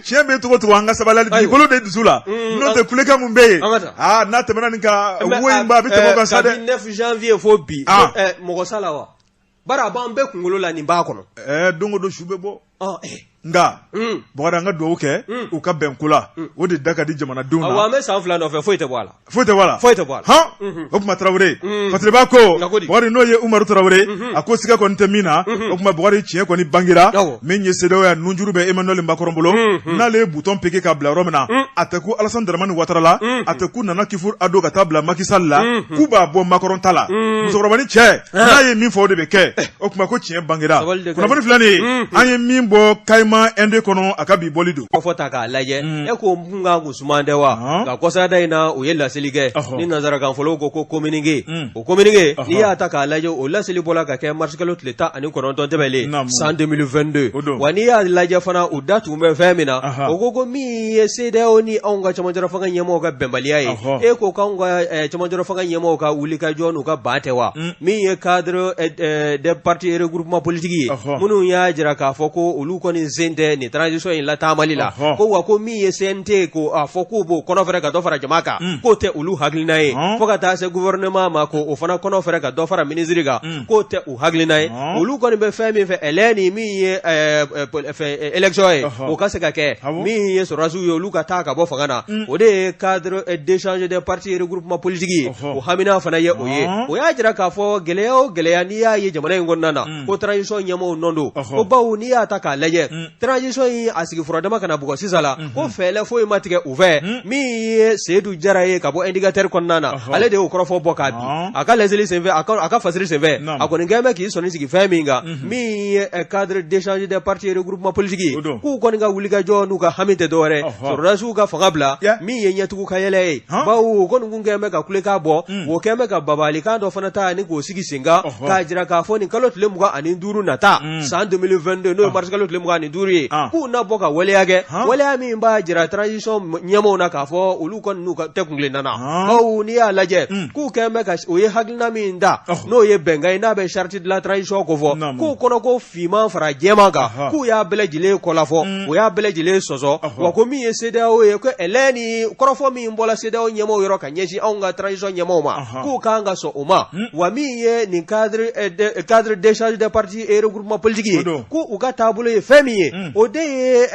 [SPEAKER 1] tiɲɛ bɛ cogo cogo an ka sabali hali bi dugukolo de dusu la n'o tɛ kulekan min bɛ yen aa n'a tɛmɛna nin kan wo in ba a bɛ tɛmɛ o kan sa dɛ
[SPEAKER 2] kabi 9 janvier fo bi mɔgɔ sa la wa bari a b'an bɛɛ kunkolo la nin b'a
[SPEAKER 1] kɔnɔ don o don su bɛ bɔ nka Bɔkari an ka dugawu kɛ u ka bɛn ko la o de da ka di jamanadenw
[SPEAKER 2] na an bɛ san 2 nɔfɛ foyi tɛ bɔ a la
[SPEAKER 1] foyi tɛ bɔ a la
[SPEAKER 2] foyi tɛ bɔ a
[SPEAKER 1] la hɔn o tuma Tarawele Fasiriba ko Bɔkari n'o ye Umaru Tarawele a ko siga kɔni tɛ min na o tuma Bɔkari tiɲɛ kɔni bangera min ye CEDEAO ya nunjuru bɛ Emmanuel Macron bolo n'ale ye bouton piqué ka bila yɔrɔ min na a tɛ ku Alassane Dramane Ouattara la a tɛ ku Nana Akufo Addo ka taa bila Macky Sall la k'u b'a bɔ Macron ta la musokɔrɔba ni cɛ n'a ye min fɔ o de bɛ kɛ o tuma ko tiɲɛ bangera kunnafoni filɛ nin ye an ye min bɔ Kayima Indé kɔnɔ a ka bi bɔli don
[SPEAKER 2] kɔfɔ ta k'a lajɛ e ko kun kan kun suman tɛ wa nka kɔsada in na u ye laseli kɛ ni nansarakan fɔlaw ko ko communiqué o communiqué n'i y'a ta k'a lajɛ o laseli bɔla ka kɛ marisikalo tile 19 tɛmɛlen san 2022 wa n'i y'a lajɛ fana u da tun bɛ fɛn min na o ko ko min ye CEDEAO ni anw ka cɛmancɛla fanga ɲɛmɔgɔw ka bɛnbaliya ye e ko k'anw ka cɛmancɛla fanga ɲɛmɔgɔw ka wulikajɔ n'u ka ban tɛ wa min ye cadre des partis et regroupements politiques ye minnu y'a jira k'a fɔ ko olu kɔni sen tɛ nin transition in lataamali la ko wa ko min ye CNT ko a fɔ k'u b'o kɔnɔ fɛrɛ ka dɔ fara jama kan k'o tɛ olu hakilina ye fo ka taa se gouvernement ma ko o fana kɔnɔ fɛrɛ ka dɔ fara ministre kan k'o tɛ u hakilina ye olu kɔni bɛ fɛn min fɛ ɛlɛ ni min ye élection ye o ka se ka kɛ min ye sɔrɔdasiw ye olu ka taa ka bɔ fanga na o de ye cadre d'échange des partis et regroupements politiques ye o hamina fana ye o ye o y'a jira k'a fɔ gɛlɛya o gɛlɛya n'i y'a ye jamana in kɔnɔna na ko transition ɲɛmɔgɔw nɔ don ko bawo n'i y'a ta k'a lajɛ transition in a sigi furadama ka na bugɔ sisan la ko fɛɛrɛ foyi ma tigɛ u fɛ min ye Seyidu Jara ye ka bɔ indicateur kɔnɔna na ale de y'o kɔrɔfɔ bɔ k'a bin a ka laseli senfɛ a ka fasiri senfɛ a kɔni kɛlen bɛ k'i sɔnin sigi fɛn min kan min ye cadre d'échange des partis et regroupements politiques ye k'u kɔni ka wulikajɔ n'u ka hami tɛ dɔwɛrɛ sɔrɔdasiw ka fanga bila min ye ɲɛtugu ka yɛlɛ ye bawo o kɔni kun kɛlen bɛ ka kulekan bɔ o kɛlen bɛ ka babalikan dɔ fana ta ni k'o sigi sen kan k'a jira k'a fɔ nin kalo tile 25 nata san 2022 n'o ye marisikalo tile 25 ye k'u na bɔ ka waleya kɛ waleya min b'a jira transition ɲɛmɔgɔw na k'a fɔ olu kɔni n'u tɛ kuntilenna na bawo n'i y'a lajɛ k'u kɛlen bɛ ka o ye hakilina min ta n'o ye bɛnkan ye n'a bɛ charte de la transition kofɔ k'u kɔnɔ ko finman fara jɛman kan k'u y'a bɛɛ lajɛlen kɔlafɔ o y'a bɛɛ lajɛlen sɔsɔ wa ko min ye CEDEAO ye ko ɛlɛ ni kɔrɔfɔ min bɔra CEDEAO ɲɛmɔgɔw yɔrɔ ka ɲɛsin anw ka transition ɲɛmɔgɔw ma k'u kan ka sɔn o ma wa min ye nin cadre d'échange des partis et regroupements politiques ye ko u ka taabolo ye fɛn min ye o de ye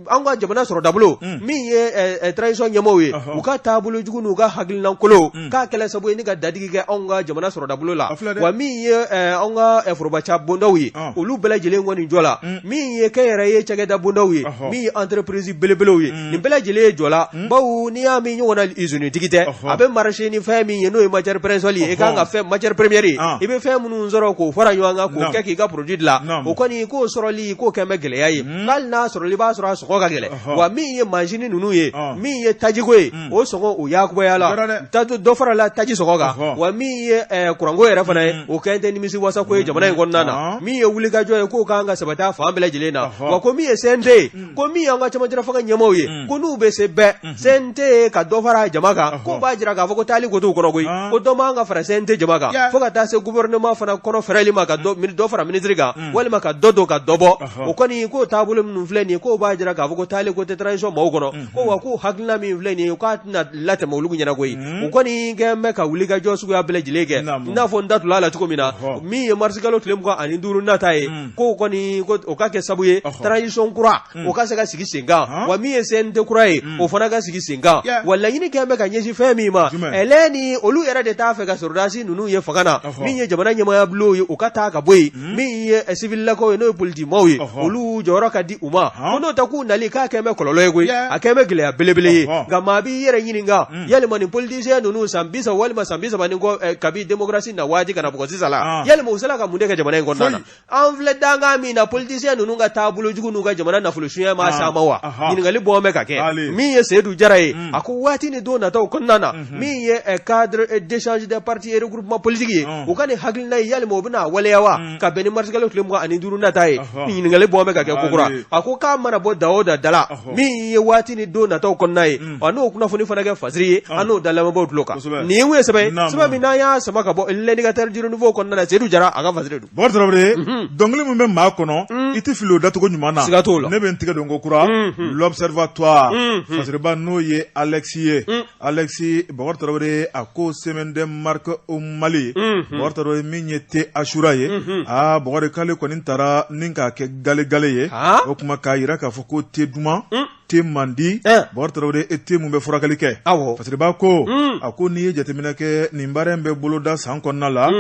[SPEAKER 2] an ka jamana sɔrɔ dabolo min ye transition ɲɛmɔgɔw ye u ka taabolo jugu n'u ka hakilina kolon k'a kɛla sababu ye ni ka dadigi kɛ anw ka jamana sɔrɔ dabolo la wa min ye anw ka forobaca bondaw ye olu bɛɛ lajɛlen kɔni jɔ la min ye kɛnyɛrɛye cakɛda bondaw ye min ye entreprise belebelew ye nin bɛɛ lajɛlen ye jɔ la bawo n'i y'a mɛn ɲɔgɔnna usine tigi tɛ a bɛ marché ni fɛn min ye n'o ye matière principale ye i kan ka fɛn matière première ye i bɛ fɛn minnu sɔrɔ k'o fara ɲɔgɔn kan k'o kɛ k'i ka produit dilan o kɔni k'o sɔrɔli k'o kɛlen bɛ gɛlɛya ye hali n'a sɔrɔli i b'a sɔrɔ a sɔngɔ ka gɛlɛn wa min ye mansin ninnu ye min ye tajiko ye o sɔngɔ o yakubayala dɔ farala taji sɔngɔ kan wa min ye kuranko yɛrɛ fana ye o kɛlen tɛ nimisi wasa ko ye jamana in kɔnɔna na min ye wulikajɔ ye k'o kan ka sabati a fan bɛɛ lajɛlen na wa ko min ye CNT ye ko min y'an ka cɛmancɛla fanga ɲɛmɔgɔw ye ko n'u bɛ se bɛɛ CNT ka dɔ fara jama kan k'o b'a jira k'a fɔ ko taali ko t'u kɔnɔ koyi ko dɔ man ka fara CNT jama kan fo ka taa se gouvernement fana kɔnɔ fɛrɛli ma ka dɔ fara ministre kan walima ka dɔ don ka dɔ bɔ o kɔni k'o taabolo minnu filɛ nin ye k'o b'a jira k'a fɔ ko taali ko tɛ transition maaw kɔnɔ ko wa k'o hakilina min filɛ nin ye k'a tɛna latɛmɛ olu ɲɛna koyi u kɔni kɛlen bɛ ka wulikajɔ suguya bɛɛ lajɛlen kɛ i n'a fɔ n da tula la cogo min na min ye marisikalo tile 25 nata ye k'o kɔni o ka kɛ sabu ye transition kura o ka se ka sigi sen kan wa min ye CNT kura ye o fana ka sigi sen kan wa laɲini kɛlen bɛ ka ɲɛsin fɛn min ma ɛlɛ ni olu yɛrɛ de t'a fɛ ka sɔrɔdasi ninnu ye fanga na min ye jamana ɲɛmaaya bulon ye u ka taa ka bɔ yen min ye civilakaw ye n'o ye politiki maaw ye olu jɔyɔrɔ ka di u ma ko n'o tɛ k'u nali k'a kɛn bɛ kɔlɔlɔ ye koyi a kɛn bɛ gɛlɛya belebele ye nka maa b'i yɛrɛ ɲininka yalima nin politicien ninnu san 30 walima san 30 ni kɔ kabi démocratie na waati ka na bugɔ sisan la yalima u sera ka mun de kɛ jamana in kɔnɔna na an filɛ dankan min na politicien ninnu ka taabolo jugu n'u ka jamana nafolo suɲɛ ma s'an ma wa ɲininkali bɔn bɛ ka kɛ min ye Seyidu Jara ye a ko waati ni don nataw kɔnɔna na min ye cadre d'échange des partis et regroupements politiques ye u ka nin hakilina ye yalima u bɛna a waleya wa ka bɛn ni marisikalo tile 25 nata ye ɲininkali bɔn bɛ ka kɛ kokura a ko k'a mana bɔ da o da da la min ye waati ni don nataw kɔnɔna ye a n'o kunnafoni fana kɛ fasiri ye an n'o da lamɛnbaaw tulo kan nin ye sɛbɛn sɛbɛn min n'an y'a sama ka bɔ L'Indicateur du Renouveau kɔnɔna na Seyidu Jara a ka fasiri don.
[SPEAKER 1] Bɔkari Tarawele dɔnkili min bɛ maa kɔnɔ i tɛ fili o dacogo ɲuman na
[SPEAKER 2] siga t'o la
[SPEAKER 1] ne bɛ n tigɛ don ko kura L'Observatoire fasiriba n'o ye Alexis ye Alexis Bɔkari Tarawele a ko semaine des marques au Mali Bɔkari Tarawele min ye thé Achoura ye aa Bɔkari k'ale kɔni taara ni k'a kɛ gale gale ye o tuma k'a jira k'a fɔ ko thé duman thé man di Bɔkari Tarawele e thé mun bɛ furakɛli kɛ fasiriba ko a ko n'i ye jateminɛ kɛ nin baara in bɛ boloda san kɔnɔna la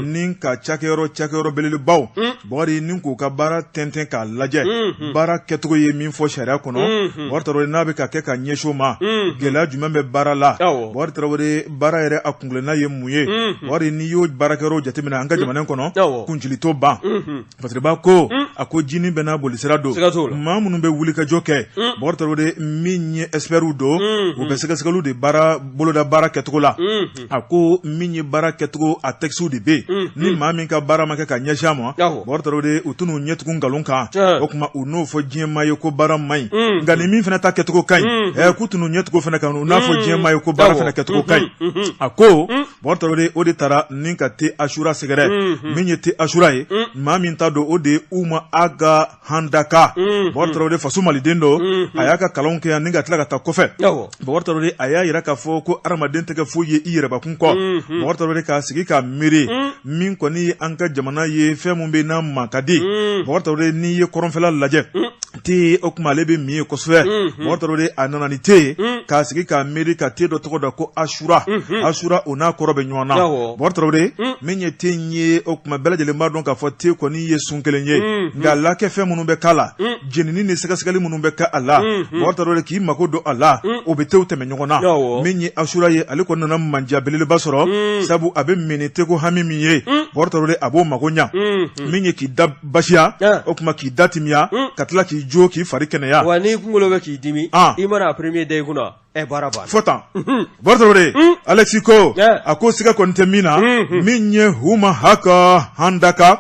[SPEAKER 1] ni ka cakɛyɔrɔ belebelebaw Bɔkari ni k'u ka baara tɛntɛn k'a lajɛ baara kɛcogo ye min fɔ sariya kɔnɔ Bɔkari Tarawele n'a bɛ ka kɛ ka ɲɛsin o ma gɛlɛya jumɛn bɛ baara la Bɔkari Tarawele baara yɛrɛ a kuntilenna ye mun ye Bɔkari n'i y'o baarakɛyɔrɔ jateminɛ an ka jamana kɔnɔ kuncili t'o ban Fasiriba ko a ko jinin bɛɛ n'a bolisira don maa minnu bɛ wulikajɔ kɛ Bɔkari Tarawele min ye expertw don u bɛ sɛgɛsɛgɛliw de baara boloda baara kɛcogo la a ko min ye baara kɛcogo a textew de bɛ yen ni maa min ka baara ma kɛ ka ɲɛsin a ma Bɔkari Tarawele u tɛn'u ɲɛ tugun nkalon kan o tuma u n'o fɔ diɲɛ maa ye ko baara man ɲi nka ni min fana ta kɛcogo ka ɲi k'u tɛn'u ɲɛ tugun fana kan u n'a fɔ diɲɛ maa ye ko baara fana kɛcogo ka ɲi a ko Bɔkari Tarawele o de taara ni ka thé Achoura sɛgɛrɛ min ye thé Achoura ye maa min ta don o de ye Oumar Ag Handaka Bɔkari Tarawele faso maliden don a y'a ka kalanw kɛ yan ni ka tila ka taa kɔfɛ Bɔkari Tarawele a y'a jira k'a fɔ ko hadamaden tɛ kɛ foyi ye i yɛrɛbakun kɔ Bɔkari Tarawele k'a sigi k'a miiri min kɔni ye an ka jamana ye fɛn min bɛ n'a man ka di Bɔkari Tarawele n'i ye kɔrɔnfɛla lajɛ te o tuma ale bɛ min yen kosɛbɛ Bɔkari Tarawele a nana ni te ye k'a sigi k'a miiri ka te dɔ tɔgɔ da ko Achoura Achoura o n'a kɔrɔ bɛ ɲɔgɔn na Bɔkari Tarawele min ye te in ye o tuma bɛɛ lajɛlen b'a dɔn k'a fɔ te kɔni ye sun kelen ye nka lakɛfɛn minnu bɛ k'a la jenini ni sɛgɛsɛgɛli minnu bɛ kɛ a la Bɔkari Tarawele k'i mako don a la o bɛ tew tɛmɛ ɲɔgɔn na min ye Achoura ye ale kɔni nana manja belebeleba sɔrɔ sabu a bɛ min ni teko hami min ye Bɔkari Tarawele a b'o mako ɲa min ye k'i da basiya o tuma k'i da timiya ka tila k'i jo k'i fari kɛnɛya
[SPEAKER 2] wa n'i kunkolo bɛ k'i dimi i mana a premier da i kunna ɛ baara banna
[SPEAKER 1] fo tan Bɔkari Tarawele Alexis ko a ko siga kɔni tɛ min na min ye Oumar Ag Handaka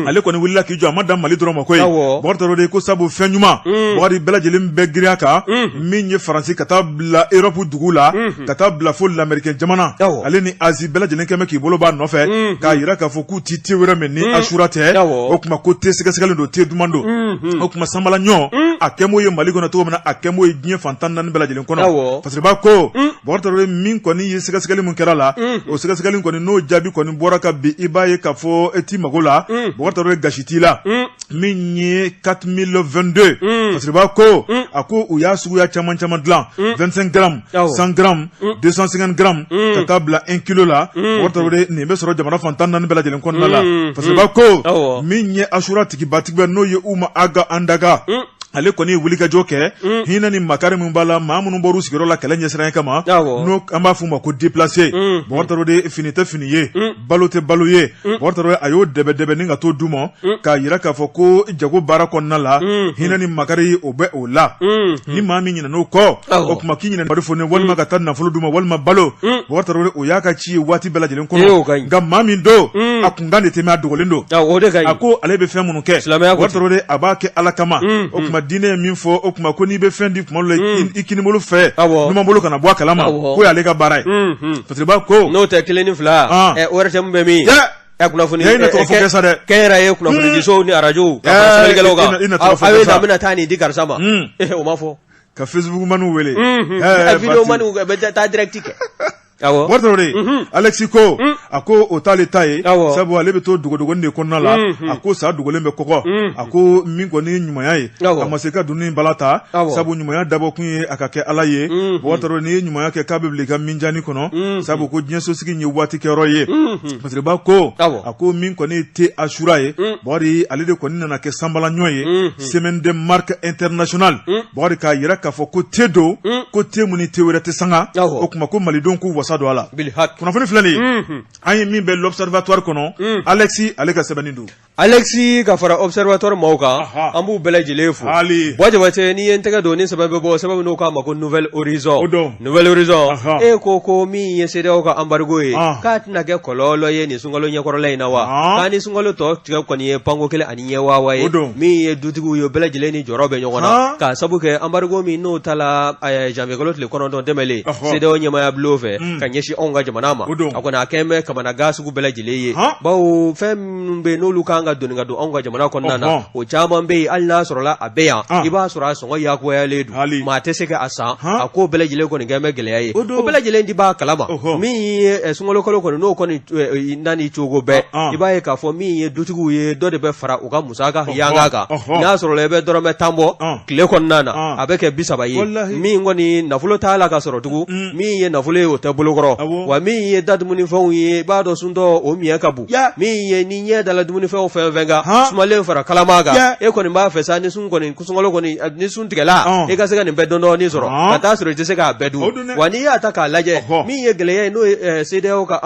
[SPEAKER 1] ale kɔni wulila k'i jɔ a ma dan Mali dɔrɔn ma koyi Bɔkari Tarawele ko sabu fɛn ɲuman Bɔkari bɛɛ lajɛlen bɛ girin a kan min ye Faransi ka taa bila Europe dugu la ka taa bila fo lamɛrikɛn jamana ale ni Asie bɛɛ lajɛlen kɛmɛ k'i bolo b'a nɔfɛ k'a jira k'a fɔ k'u ti te wɛrɛ min ni Achoura tɛ o tuma ko te sɛgɛsɛgɛlen don te duman don o tuma sanbala ɲɔ a kɛm'o ye Mali kɔnɔ cogo min na a kɛm'o ye diɲɛ fan 14 bɛɛ lajɛlen kɔnɔ Fasiriba ko Bɔkari Tarawele min kɔni ye sɛgɛsɛgɛli min kɛra la o sɛgɛsɛgɛli kɔni n'o jaabi kɔni bɔra ka bin i b'a ye k'a fɔ e t'i mago la Bɔkari Tarawele gasi t'i la min ye 4022 Fasiriba ko a ko u y'a suguya caman caman dilan 25 grammes 100 grammes 250 grammes ka taa bila 1 kilo la Bɔkari Tarawele nin bɛ sɔrɔ jamana fan 14 bɛɛ lajɛlen kɔnɔna la Fasiriba ko min ye Achoura tigibatigi n'o ye Oumar Ag Handaka ale kɔni ye wulikajɔ kɛ hinɛ ni makari min b'a la maa minnu bɔr'u sigiyɔrɔ la kɛlɛ ɲɛsiranɲɛ kama n'o an b'a f'u ma ko déplacé Bɔkari Tarawele fini tɛ fini ye balo tɛ balo ye Bɔkari Tarawele a y'o dɛbɛ dɛbɛ ni ka t'o d'u ma k'a jira k'a fɔ ko jago baara kɔnɔna la hinɛ ni makari o bɛ o la ni maa min ɲinɛn'o kɔ o tuma k'i ɲinɛ bari fɔ walima ka taa nafolo d'u ma walima balo Bɔkari Tarawele o y'a ka ci ye waati bɛɛ lajɛlen kɔnɔ nka maa min don a kunkan de tɛ mɛn a dogolen don a ko ale bɛ fɛn minnu kɛ Bɔkari Tarawele a b'a kɛ Ala kama o tuma diinɛ ye min fɔ o tuma ko n'i bɛ fɛn di tuma dɔ la i kinibolo fɛ numanbolo kana bɔ a kalama k'o y'ale ka baara ye Fasiriba ko
[SPEAKER 2] n'o tɛ kelen ni fila ORTM bɛ min kunnafoni
[SPEAKER 1] tɔgɔ dɛ
[SPEAKER 2] kɛnyɛrɛye kunnafonidisow ni arajow ka fara sɛbɛnnikɛlaw kan aw ye an bɛna taa nin di karisa ma o ma fɔ
[SPEAKER 1] ka Facebook maniw wele
[SPEAKER 2] vidéo maniw bɛ taa direct kɛ.
[SPEAKER 1] Awɔ. Bubakari Tarawele, unhun, Alexis ko, un, a ko o t'ale ta ye, awɔ, sabu ale bɛ to dogodogonin de kɔnɔna la, unhun, a ko sa dogolen bɛ kɔgɔ, unhun, a ko min kɔni ye ɲumanya ye, awɔ, a ma se ka dunun bala ta, awɔ, sabu ɲumanya dabɔkun ye a ka kɛ Ala ye, unhun, Bubakari Tarawele, n'i ye ɲumanya kɛ k'a bɛ bila i ka minjani kɔnɔ, unhun, sabu ko diɲɛsosigi ye waati kɛyɔrɔ ye, unhun, Fasiriba ko, awɔ, a ko min kɔni ye thé Achoura ye, un, Bubakari, ale de kɔni nana kɛ sanbalaɲɔ ye, unhun, semaine de marque internationale, un, Bubakari, k'a jira k'a fɔ ko thé don, un, ko thé mun ni thé wɛrɛ tɛ sanga, awɔ, o tuma ko malidenw k'u wasa don a la. Kunnafoni filɛ nin ye, unhun, an ye min bɛ l'observatoire kɔnɔ, un, Alexis ale ka sɛbɛnni don.
[SPEAKER 2] Alexis ka fara observatoire maaw kan, an b'u bɛɛ lajɛlen fo. Buwa Jabate, n'i ye n tɛgɛ don ni sɛbɛn bɛ bɔ, sɛbɛn min n'u k'a ma ko Nouvel Horizon, Nouvel Horizon, e ko min ye CEDEAO ka embargo ye, k'a tɛna kɛ kɔlɔlɔ ye nin sunkalo ɲɛkɔrɔla in na wa? K'a ni sunkalo tɔ tigɛ kɔni ye panko kelen ani ɲɛ waawa ye, min ye dutigiw ye, bɛɛ lajɛlen ni jɔrɔ bɛ ɲɔgɔn na, k'a sabu kɛ embargo min n'o tala janvier kalo tile 9 tɛmɛlen CEDEAO ɲɛmaaya bulon fɛ ka ɲɛsin anw ka jamana ma, a kɔni a kɛlen bɛ kamanagan sugu bɛɛ lajɛlen ye, bawo fɛn minnu bɛ yen n'olu kan ka doni ka don anw ka jamana kɔnɔna na, o caman bɛ yen, hali n'a sɔrɔla a bɛ yan, i b'a sɔrɔ a sɔngɔ yakuyalen don, maa tɛ se ka a san. A ko bɛɛ lajɛlen kɔni kɛlen bɛ gɛlɛya ye, o bɛɛ lajɛlen di b'a kalama. Min ye sunkalo kalo kɔni n'o kɔni nani cogo bɛɛ, i b'a ye k'a fɔ min ye dutigiw ye, dɔ de bɛ fara u ka musaka yanga kan. N'a sɔrɔla i bɛ dɔrɔmɛ 10 bɔ tile kɔnɔna na, a bɛ kɛ 30 ye. Min kɔni nafolo t'a la ka sɔrɔ tugun, min ye nafolo ye o tɛ bolokɔrɔ, wa min ye da dumunifɛnw ye, i b'a dɔn suntɔ o miɲɛ ka bon. Min ye ni ɲɛ dala dumunifɛnw fɛn fɛn kan, sumalen fara kalama kan, e kɔni b'a fɛ sa ni sun kɔni sunkalo kɔni ni sun tigɛla, e ka se ka nin bɛɛ dɔɔnin sɔrɔ ka taa sɔrɔ i tɛ se k'a bɛɛ dun. Wa n'i y'a ta k'a lajɛ, min ye gɛlɛya ye n'o ye CEDEAO ka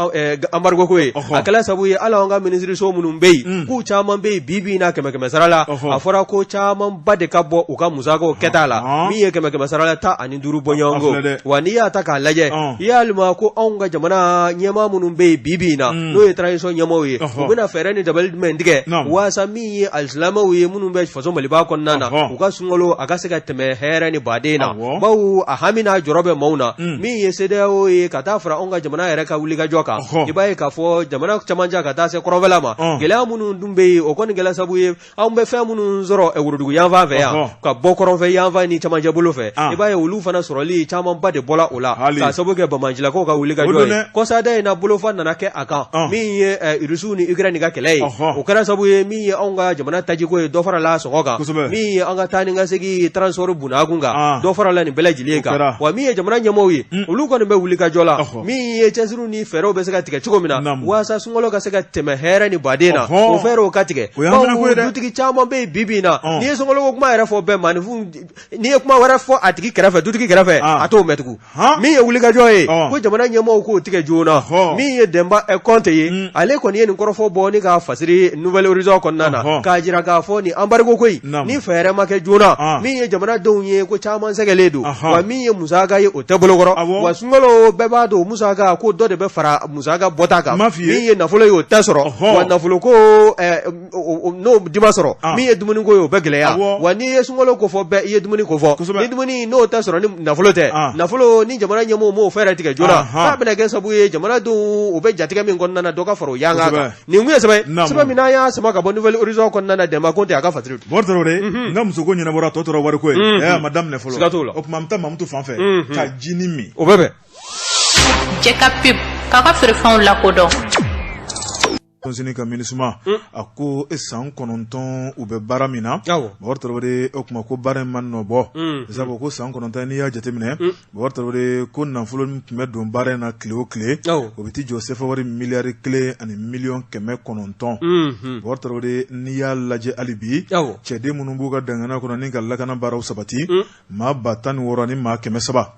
[SPEAKER 2] embargo ko ye, a kɛla sabu ye hali an ka minisiriso minnu bɛ yen, k'u caman bɛ yen bi bi in na, kɛmɛ kɛmɛ sara la, a fɔra ko camanba de ka bɔ u ka musakaw kɛta la, min ye kɛmɛ kɛmɛ sara la 15 bɔɲɔgɔnko. Wa n'i y'a ta k'a lajɛ, yalima ko anw ka jamana ɲɛmaa minnu bɛ yen bi bi in na, n'o ye transition ɲɛmaaw ye, u bɛna fɛɛrɛ ni dabali jumɛn tigɛ waasa min ye alisilamɛw ye minnu bɛ faso Maliba kɔnɔna na, u ka sunkalo a ka se ka tɛmɛ hɛrɛ ni baden na, bawo a hami n'a jɔrɔ bɛ maaw na. Min ye CEDEAO ye ka taa fara anw ka jamana yɛrɛ ka wulikajɔ kan, i b'a ye k'a fɔ jamana camancɛ ka taa se kɔrɔnfɛla ma, gɛlɛya minnu dun bɛ yen, o kɔni kɛla sababu ye anw bɛ fɛn minnu sɔrɔ worodugu yanfan fɛ yan ka bɔ kɔrɔnfɛ yanfan ni camancɛ bolo fɛ, i b'a ye olu fana sɔrɔli camanba de bɔla o la k'a sababu kɛ banbaancilakaw ka wulikajɔ ye. Kɔsada in na bolofa nana kɛ a kan, min ye Irisiw ni Ukraine ka kɛlɛ ye, o kɛra sababu ye min ye anw ka jamana tajiko ye, dɔ farala sɔngɔ kan, min ye an ka taa ni ka segin transport bunakun kan, dɔ farala nin bɛɛ lajɛlen kan. Wa min ye jamana ɲɛmaaw ye, olu kɔni bɛ wulikajɔ la, min ye cɛsiriw ni fɛɛrɛw bɛ se ka tigɛ cogo min na waasa sunkalo ka se ka tɛmɛ hɛrɛ ni baden na, o fɛɛrɛw ka tigɛ. Dutigi caman bɛ yen bi bi in na, n'i ye sunkalo ko kuma yɛrɛ fɔ bɛɛ maaninfin, n'i ye kuma wɛrɛ fɔ a tigi kɛrɛfɛ, dutigi kɛrɛfɛ, a t'o mɛn tugun. Min ye wulikajɔ ye ko jamana ɲɛmaaw k'o tigɛ joona. Min ye Dɛnba Kɔnte ye, ale kɔni ye nin kɔrɔfɔ bɔ ni k'a fasiri Nouvel Horizon kɔnɔna na, k'a jira k'a fɔ nin embargo ko in, ni fɛɛrɛ ma kɛ joona, min ye jamanadenw ye ko caman sɛgɛlen don, wa min ye musaka ye o tɛ bolokɔrɔ, wa sunkalo bɛɛ b'a dɔn musaka ko dɔ de bɛ fara musaka bɔta kan, min ye nafolo ye o tɛ sɔrɔ, wa nafolo ko n'o di ma sɔrɔ, min ye dumuni ko ye o bɛ gɛlɛya. Wa n'i ye sunkalo ko fɔ bɛɛ i ye dumuni ko fɔ, ni dumuni n'o tɛ sɔrɔ ni nafolo tɛ, nafolo ni jamana ɲɛmɔgɔw m'o fɛɛrɛ tigɛ joona, k'a bɛna kɛ sababu ye jamanadenw u bɛ jatigɛ min kɔnɔna na, dɔ ka fara o yanga kan. Nin kun ye sɛbɛn sɛbɛn min n'an y'a sama ka bɔ Nouvel Horizon kɔnɔna na, Dɛnba Kɔnte a ka fasiri.
[SPEAKER 1] Bubakari Tarawele, n ka musoko ɲɛnabɔra, tɔ tora wariko ye. A ma daminɛ fɔlɔ.
[SPEAKER 2] Siga t'o la.
[SPEAKER 1] O tuma an bɛ taa Mamutu fan fɛ ka jinin min.
[SPEAKER 2] O bɛ bɛn.
[SPEAKER 3] Jɛ ka pub k'a ka feerefɛnw lakodɔn.
[SPEAKER 1] Sini ka MINUSMA, a ko e san 9 u bɛ baara min na, Bubakari Tarawele, o tuma ko baara in ma nɔ bɔ, sabu ko san 9 n'i y'a jateminɛ, Bubakari Tarawele, ko nafolo min tun bɛ don baara in na tile o tile, o bɛ t'i jɔ sefa wari miliyari 1 ani miliyɔn 900. Bubakari Tarawele, n'i y'a lajɛ hali bi, cɛden minnu b'u ka dangana kɔnɔ ni ka lakana baaraw sabati, maa 16 ni maa 300,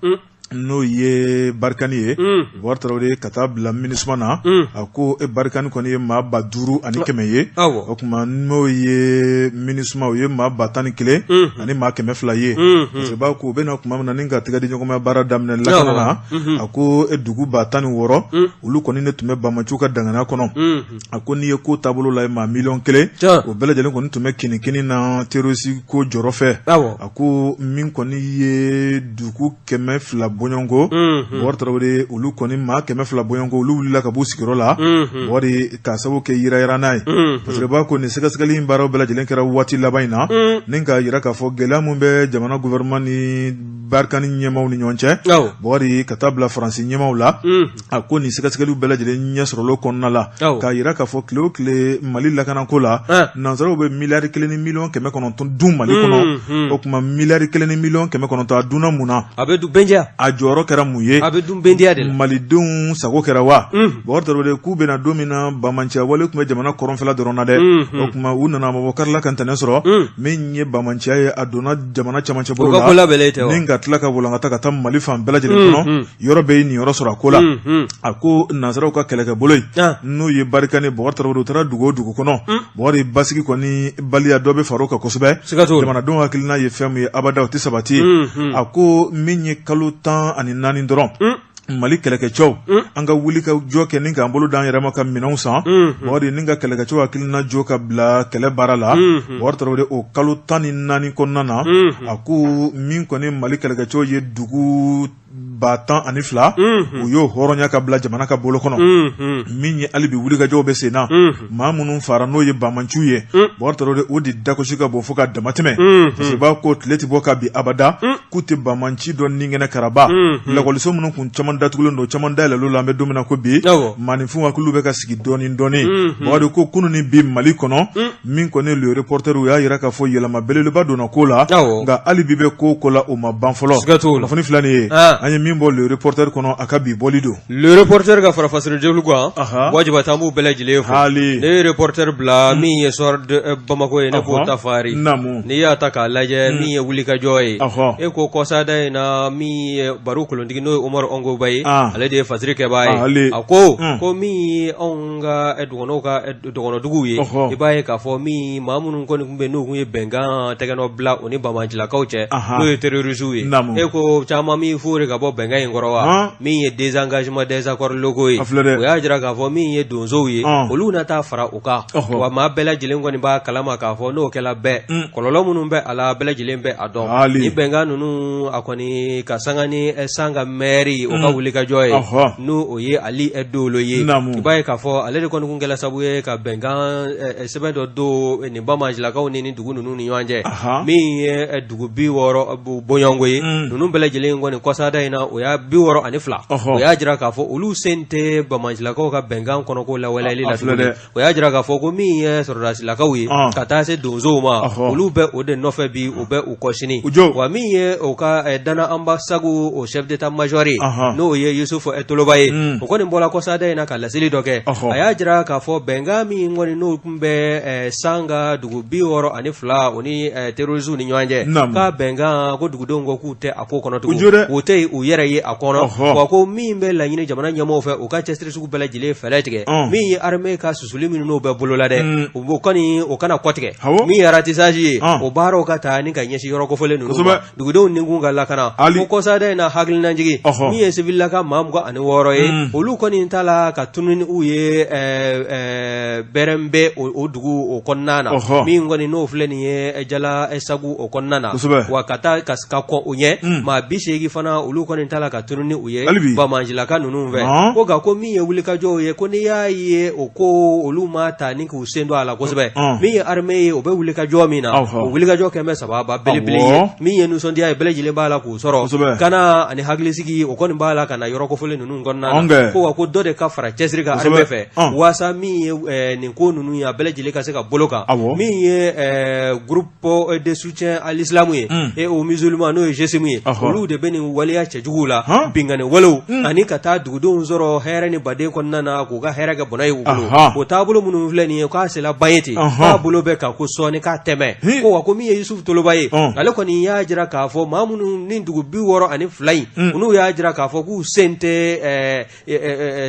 [SPEAKER 1] n'o ye Barkhane ye, Bubakari Tarawele, ka taa bila MINUSMA na, a ko e Barkhane kɔni ye maa 5100 ye, o tuma n'o ye MINUSMA, o ye maa 11,200 ye. Parce que ko u bɛna tuma min na ni ka tɛgɛ di ɲɔgɔnma baara daminɛ lakana na, a ko e dugu 16 olu kɔni ne tun bɛ banbaanciw ka dangana kɔnɔ. A ko n'i ye ko taabolo la, maa miliyɔn 1, o bɛɛ lajɛlen kɔni tun bɛ kinikini na terroriste ko jɔrɔ fɛ. A ko min kɔni ye dugu 200 bɔɲɔgɔnko, Bubakari Tarawele, olu kɔni maa 200 bɔɲɔgɔnko, olu wulila ka b'u sigiyɔrɔ la, Bubakari, k'a sababu kɛ yirayira n'a ye. Fasiriba ko nin sɛgɛsɛgɛli in baaraw bɛɛ lajɛlen kɛra waati laban in na, ni k'a jira k'a fɔ gɛlɛya min bɛ jamana gouvernement ni Barkhane ɲɛmaaw ni ɲɔgɔn cɛ, Bubakari, ka taa bila Faransi ɲɛmaaw la. A ko nin sɛgɛsɛgɛliw bɛɛ lajɛlen ɲɛ sɔrɔla o kɔnɔna la, k'a jira k'a fɔ tile o tile Mali lakanako la, nansaraw bɛ miliyari 1 ni miliyɔn 900 dun Mali kɔnɔ. O tuma miliyari 1 ni miliyɔn 900, a dunna mun na?
[SPEAKER 2] A bɛ dun bɛndiya.
[SPEAKER 1] A jɔyɔrɔ kɛra mun ye?
[SPEAKER 2] A bɛ dun bɛndiya de
[SPEAKER 1] la. Malidenw sago kɛra wa? Bubakari Tarawele, k'u bɛna don min na, banbaanciya wale tun bɛ jamana kɔrɔnfɛla dɔrɔn na dɛ. O tuma u nana mabɔ karila ka ntɛnɛn sɔrɔ, min ye banbaanciya ye, a donna jamana camancɛ bolo la, ni ka tila ka walankata ka taa Mali fan bɛɛ lajɛlen kɔnɔ. Yɔrɔ bɛɛ y'i niyɔrɔ sɔrɔ a ko la. A ko nansaraw ka kɛlɛkɛbolo in, n'o ye Barkhane, Bubakari Tarawele, u taara dugu o dugu kɔnɔ, Bubakari, basigi kɔni baliya dɔ bɛ far'o kan kosɛbɛ. Jamanadenw hakilina ye fɛn min ye, abada o tɛ sabati. A ko min ye kalo 14 dɔrɔn, Mali kɛlɛkɛcɛw, an ka wuli ka jɔ kɛ ni k'an bolo d'an yɛrɛ ma ka minɛnw san, Bubakari, ni ka kɛlɛkɛcɛw hakilina jɔ ka bila kɛlɛ baara la. Bubakari Tarawele, o kalo 14 kɔnɔna na, a ko min kɔni Mali kɛlɛkɛcɛw ye dugu 12,000, u y'o hɔrɔnya ka bila jamana ka bolo kɔnɔ. Min ye hali bi wulikajɔw bɛ sen na, maa minnu fara n'o ye banbaanciw ye, Bubakari Tarawele, o de dagosi ka bon fo ka damatɛmɛ. Fasiriba ko tile tɛ bɔ ka bin abada k'u tɛ banbaanci dɔ ni kɛnɛ karaba. Lakɔliso minnu kun caman datugulen don, caman dayɛlɛla la. An bɛ don min na ko bi, maaninfinw hakiliw bɛ ka sigi dɔɔnin dɔɔnin. Bubakari ko kunun ni bi Mali kɔnɔ, min kɔni Le Reporter, u y'a jira k'a fɔ yɛlɛma belebeleba donna ko la, nka hali bi bɛ ko ko la, o ma ban fɔlɔ. Kunnafoni filɛ nin ye, an ye min bɔ Le Reporter kɔnɔ, a ka bi bɔli don.
[SPEAKER 2] Le Reporter ka fara fasiri jɛkulu kan, wajibi an b'u bɛɛ lajɛlen fo. Ne ye Reporter bila, min ye Soir de Bamako ye, ne b'o ta fari. N'i y'a ta k'a lajɛ, min ye wulikajɔ ye, e ko kɔsada in na, min ye baro kolontigi, n'o ye Umaru Ongoba ye, ale de ye fasiri kɛbaa ye. A ko ko min ye anw ka dɔgɔnɔw ka dɔgɔnɔduguw ye, i b'a ye k'a fɔ min maa minnu kɔni tun bɛ n'u tun ye bɛnkan tɛgɛnɔ bila u ni banbaancilakaw cɛ, n'o ye terroristew ye, e ko caman min fɔra ka bɔ bɛnkan in kɔrɔ wa, min ye désengagement des accords locaux ye, o y'a jira k'a fɔ min ye donsow ye, olu na taa fara u kan. Wa maa bɛɛ lajɛlen kɔni b'a kalama k'a fɔ n'o kɛla bɛɛ, kɔlɔlɔ minnu bɛ a la, bɛɛ lajɛlen bɛ a dɔn. Ni bɛnkan ninnu, a kɔni ka sanga ni Sanga maire o ka wulikajɔ ye, n'o o ye Ali Dolo ye, i b'a ye k'a fɔ ale de kɔni kun kɛla sababu ye ka bɛnkan sɛbɛn dɔ don nin banbaancilakaw ni dugu ninnu ni ɲɔgɔn cɛ, min ye dugu 60 bɔɲɔgɔnko ye. Ninnu bɛɛ lajɛlen kɔni kɔsada in na, o y'a 62, o y'a jira k'a fɔ olu sen tɛ banbaancilakaw ka bɛnkan kɔnɔko lawaleyali la tuguni. O y'a jira k'a fɔ ko min ye sɔrɔdasilakaw ye, ka taa se donsow ma, olu bɛ o de nɔfɛ bi, u bɛ u kɔ sini. Wa min ye o ka Dana Ambasagu, o chef d'état major ye, n'o ye Yusufu Toloba ye, o kɔni bɔra kɔsada in na ka laseli dɔ kɛ. A y'a jira k'a fɔ bɛnkan min kɔni n'o tun bɛ Sanga dugu 62 o ni terroristew ni ɲɔgɔn cɛ, k'a bɛnkan ko dugudenw ko k'u tɛ a ko kɔnɔ tugun, u tɛ u yɛrɛ ye a kɔnɔ. Wa ko min bɛ laɲini jamana ɲɛmɔgɔw fɛ, u ka cɛsiri sugu bɛɛ lajɛlen fɛɛrɛ tigɛ, min ye armée ka susuli minnu n'o bɛ bolo la dɛ, o kɔni o kana kɔtigɛ, min ye ratissage ye, o baaraw ka taa ni ka ɲɛsin yɔrɔ kofɔlen ninnu ma, dugudenw nikun ka lakana. Ko kɔsada in na, hakilinajigin, min ye sivililaka maa 26 ye, olu kɔni ta la ka tunun ni u ye Bɛrɛnbɛ o dugu o kɔnɔna na, min kɔni n'o filɛ nin ye Jala Sagu o kɔnɔna na. Wa ka taa ka kɔn o ɲɛ, maa 80 fana, olu kɔni ta la ka tunun ni u ye banbaancilaka ninnu fɛ. Ko nka ko min ye wulikajɔw ye, ko n'i y'a ye o ko olu ma ta ni k'u sen don a la kosɛbɛ, min ye armée ye, o bɛ wulikajɔ min na, o wulikajɔ kɛlen bɛ sababa belebele ye, min ye nisɔndiya ye, bɛɛ lajɛlen b'a la k'u sɔrɔ ka na ani hakilisigi, o kɔni b'a la ka na yɔrɔ kofɔlen ninnu kɔnɔna na. Ko wa ko dɔ de ka fara cɛsiri kan armée fɛ, waasa min ye nin ko ninnu ye, a bɛɛ lajɛlen ka se ka bolo kan. Min ye groupe de soutien à l'islam ye et aux musulmans, n'o ye GSIM ye, olu de bɛ nin waleya cɛjuguw la, binkanni walew ani ka taa dugudenw sɔrɔ hɛrɛ ni baden kɔnɔna na, k'u ka hɛrɛ kɛ bɔnɛ ye u bolo. O taabolo minnu filɛ nin ye, k'a sera ban ye ten, k'a bolo bɛ ka ko sɔɔni k'a tɛmɛ. Ko wa ko min ye Yusufu Toloba ye, ale kɔni y'a jira k'a fɔ maa minnu ni dugu 62 in, n'u y'a jira k'a fɔ k'u sen tɛ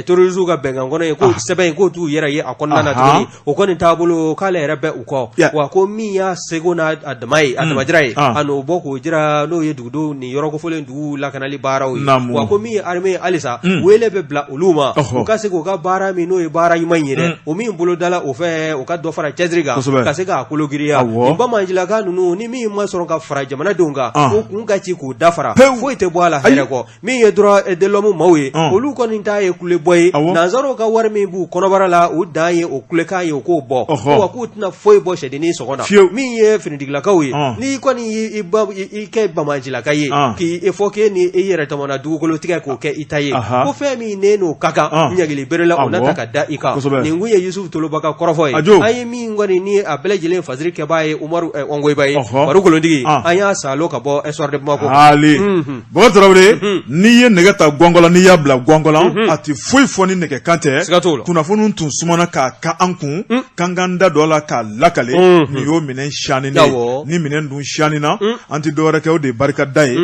[SPEAKER 2] terroristes ka bɛnkan kɔnɔ ye, ko sɛbɛn in k'o t'u yɛrɛ ye a kɔnɔna na tuguni, o kɔni taabolo k'ale yɛrɛ bɛ u kɔ. Wa ko min y'a seko n'a dama ye, a damajira ye, a n'o bɔ k'o jira, n'o ye dugudenw ni yɔrɔ kofɔlen dugu lakanali baara. baaraw ye wa ko min ye armée ye halisa wele bɛ bila olu ma u ka se k'u ka baara min n'o ye baara ɲuman ye dɛ o min bolodala o fɛ u ka dɔ fara cɛsiri kan ka se k'a kologiriya nin banbaancilaka ninnu ni min ma sɔrɔ ka fara jamanadenw kan o kun ka ci k'u dafara foyi tɛ bɔ a la hɛrɛ kɔ min ye droit de l'homme maaw ye olu kɔni ta ye kule bɔ ye nansaraw ka wari min b'u kɔnɔbara la u dan ye o kulekan ye u k'o bɔ wa k'u tɛna foyi bɔ sɛdennin sɔngɔ na min ye finitigilakaw ye n'i kɔni y'i kɛ banbaancilaka ye k'i fɔ k'e ni i yɛrɛ tɔmɔna dugukolo tigɛ k'o kɛ i ta ye ko fɛn min ne n'o ka kan ɲangili bere la o na ta ka da i kan nin kun ye Yusufu Toloba ka kɔrɔfɔ ye an ye min kɔni ni a bɛɛ lajɛlen fasiri kɛbaa ye Umaru Ongoyiba ye baro kolontigi an y'a salo ka bɔ Soir de Bamako.
[SPEAKER 1] Bɔkari Tarawele n'i ye nɛgɛ ta gɔngɔn la n'i y'a bila gɔngɔn la a tɛ foyi fɔ ni nɛgɛ kan tɛ
[SPEAKER 2] siga t'o la
[SPEAKER 1] kunnafoni tun sumana k'a ka an kun k'an k'an da don a la k'a lakale nin y'o minɛn siyannen ye ni minɛn dun siyanina an tɛ dɔwɛrɛ kɛ o de ye barika da ye.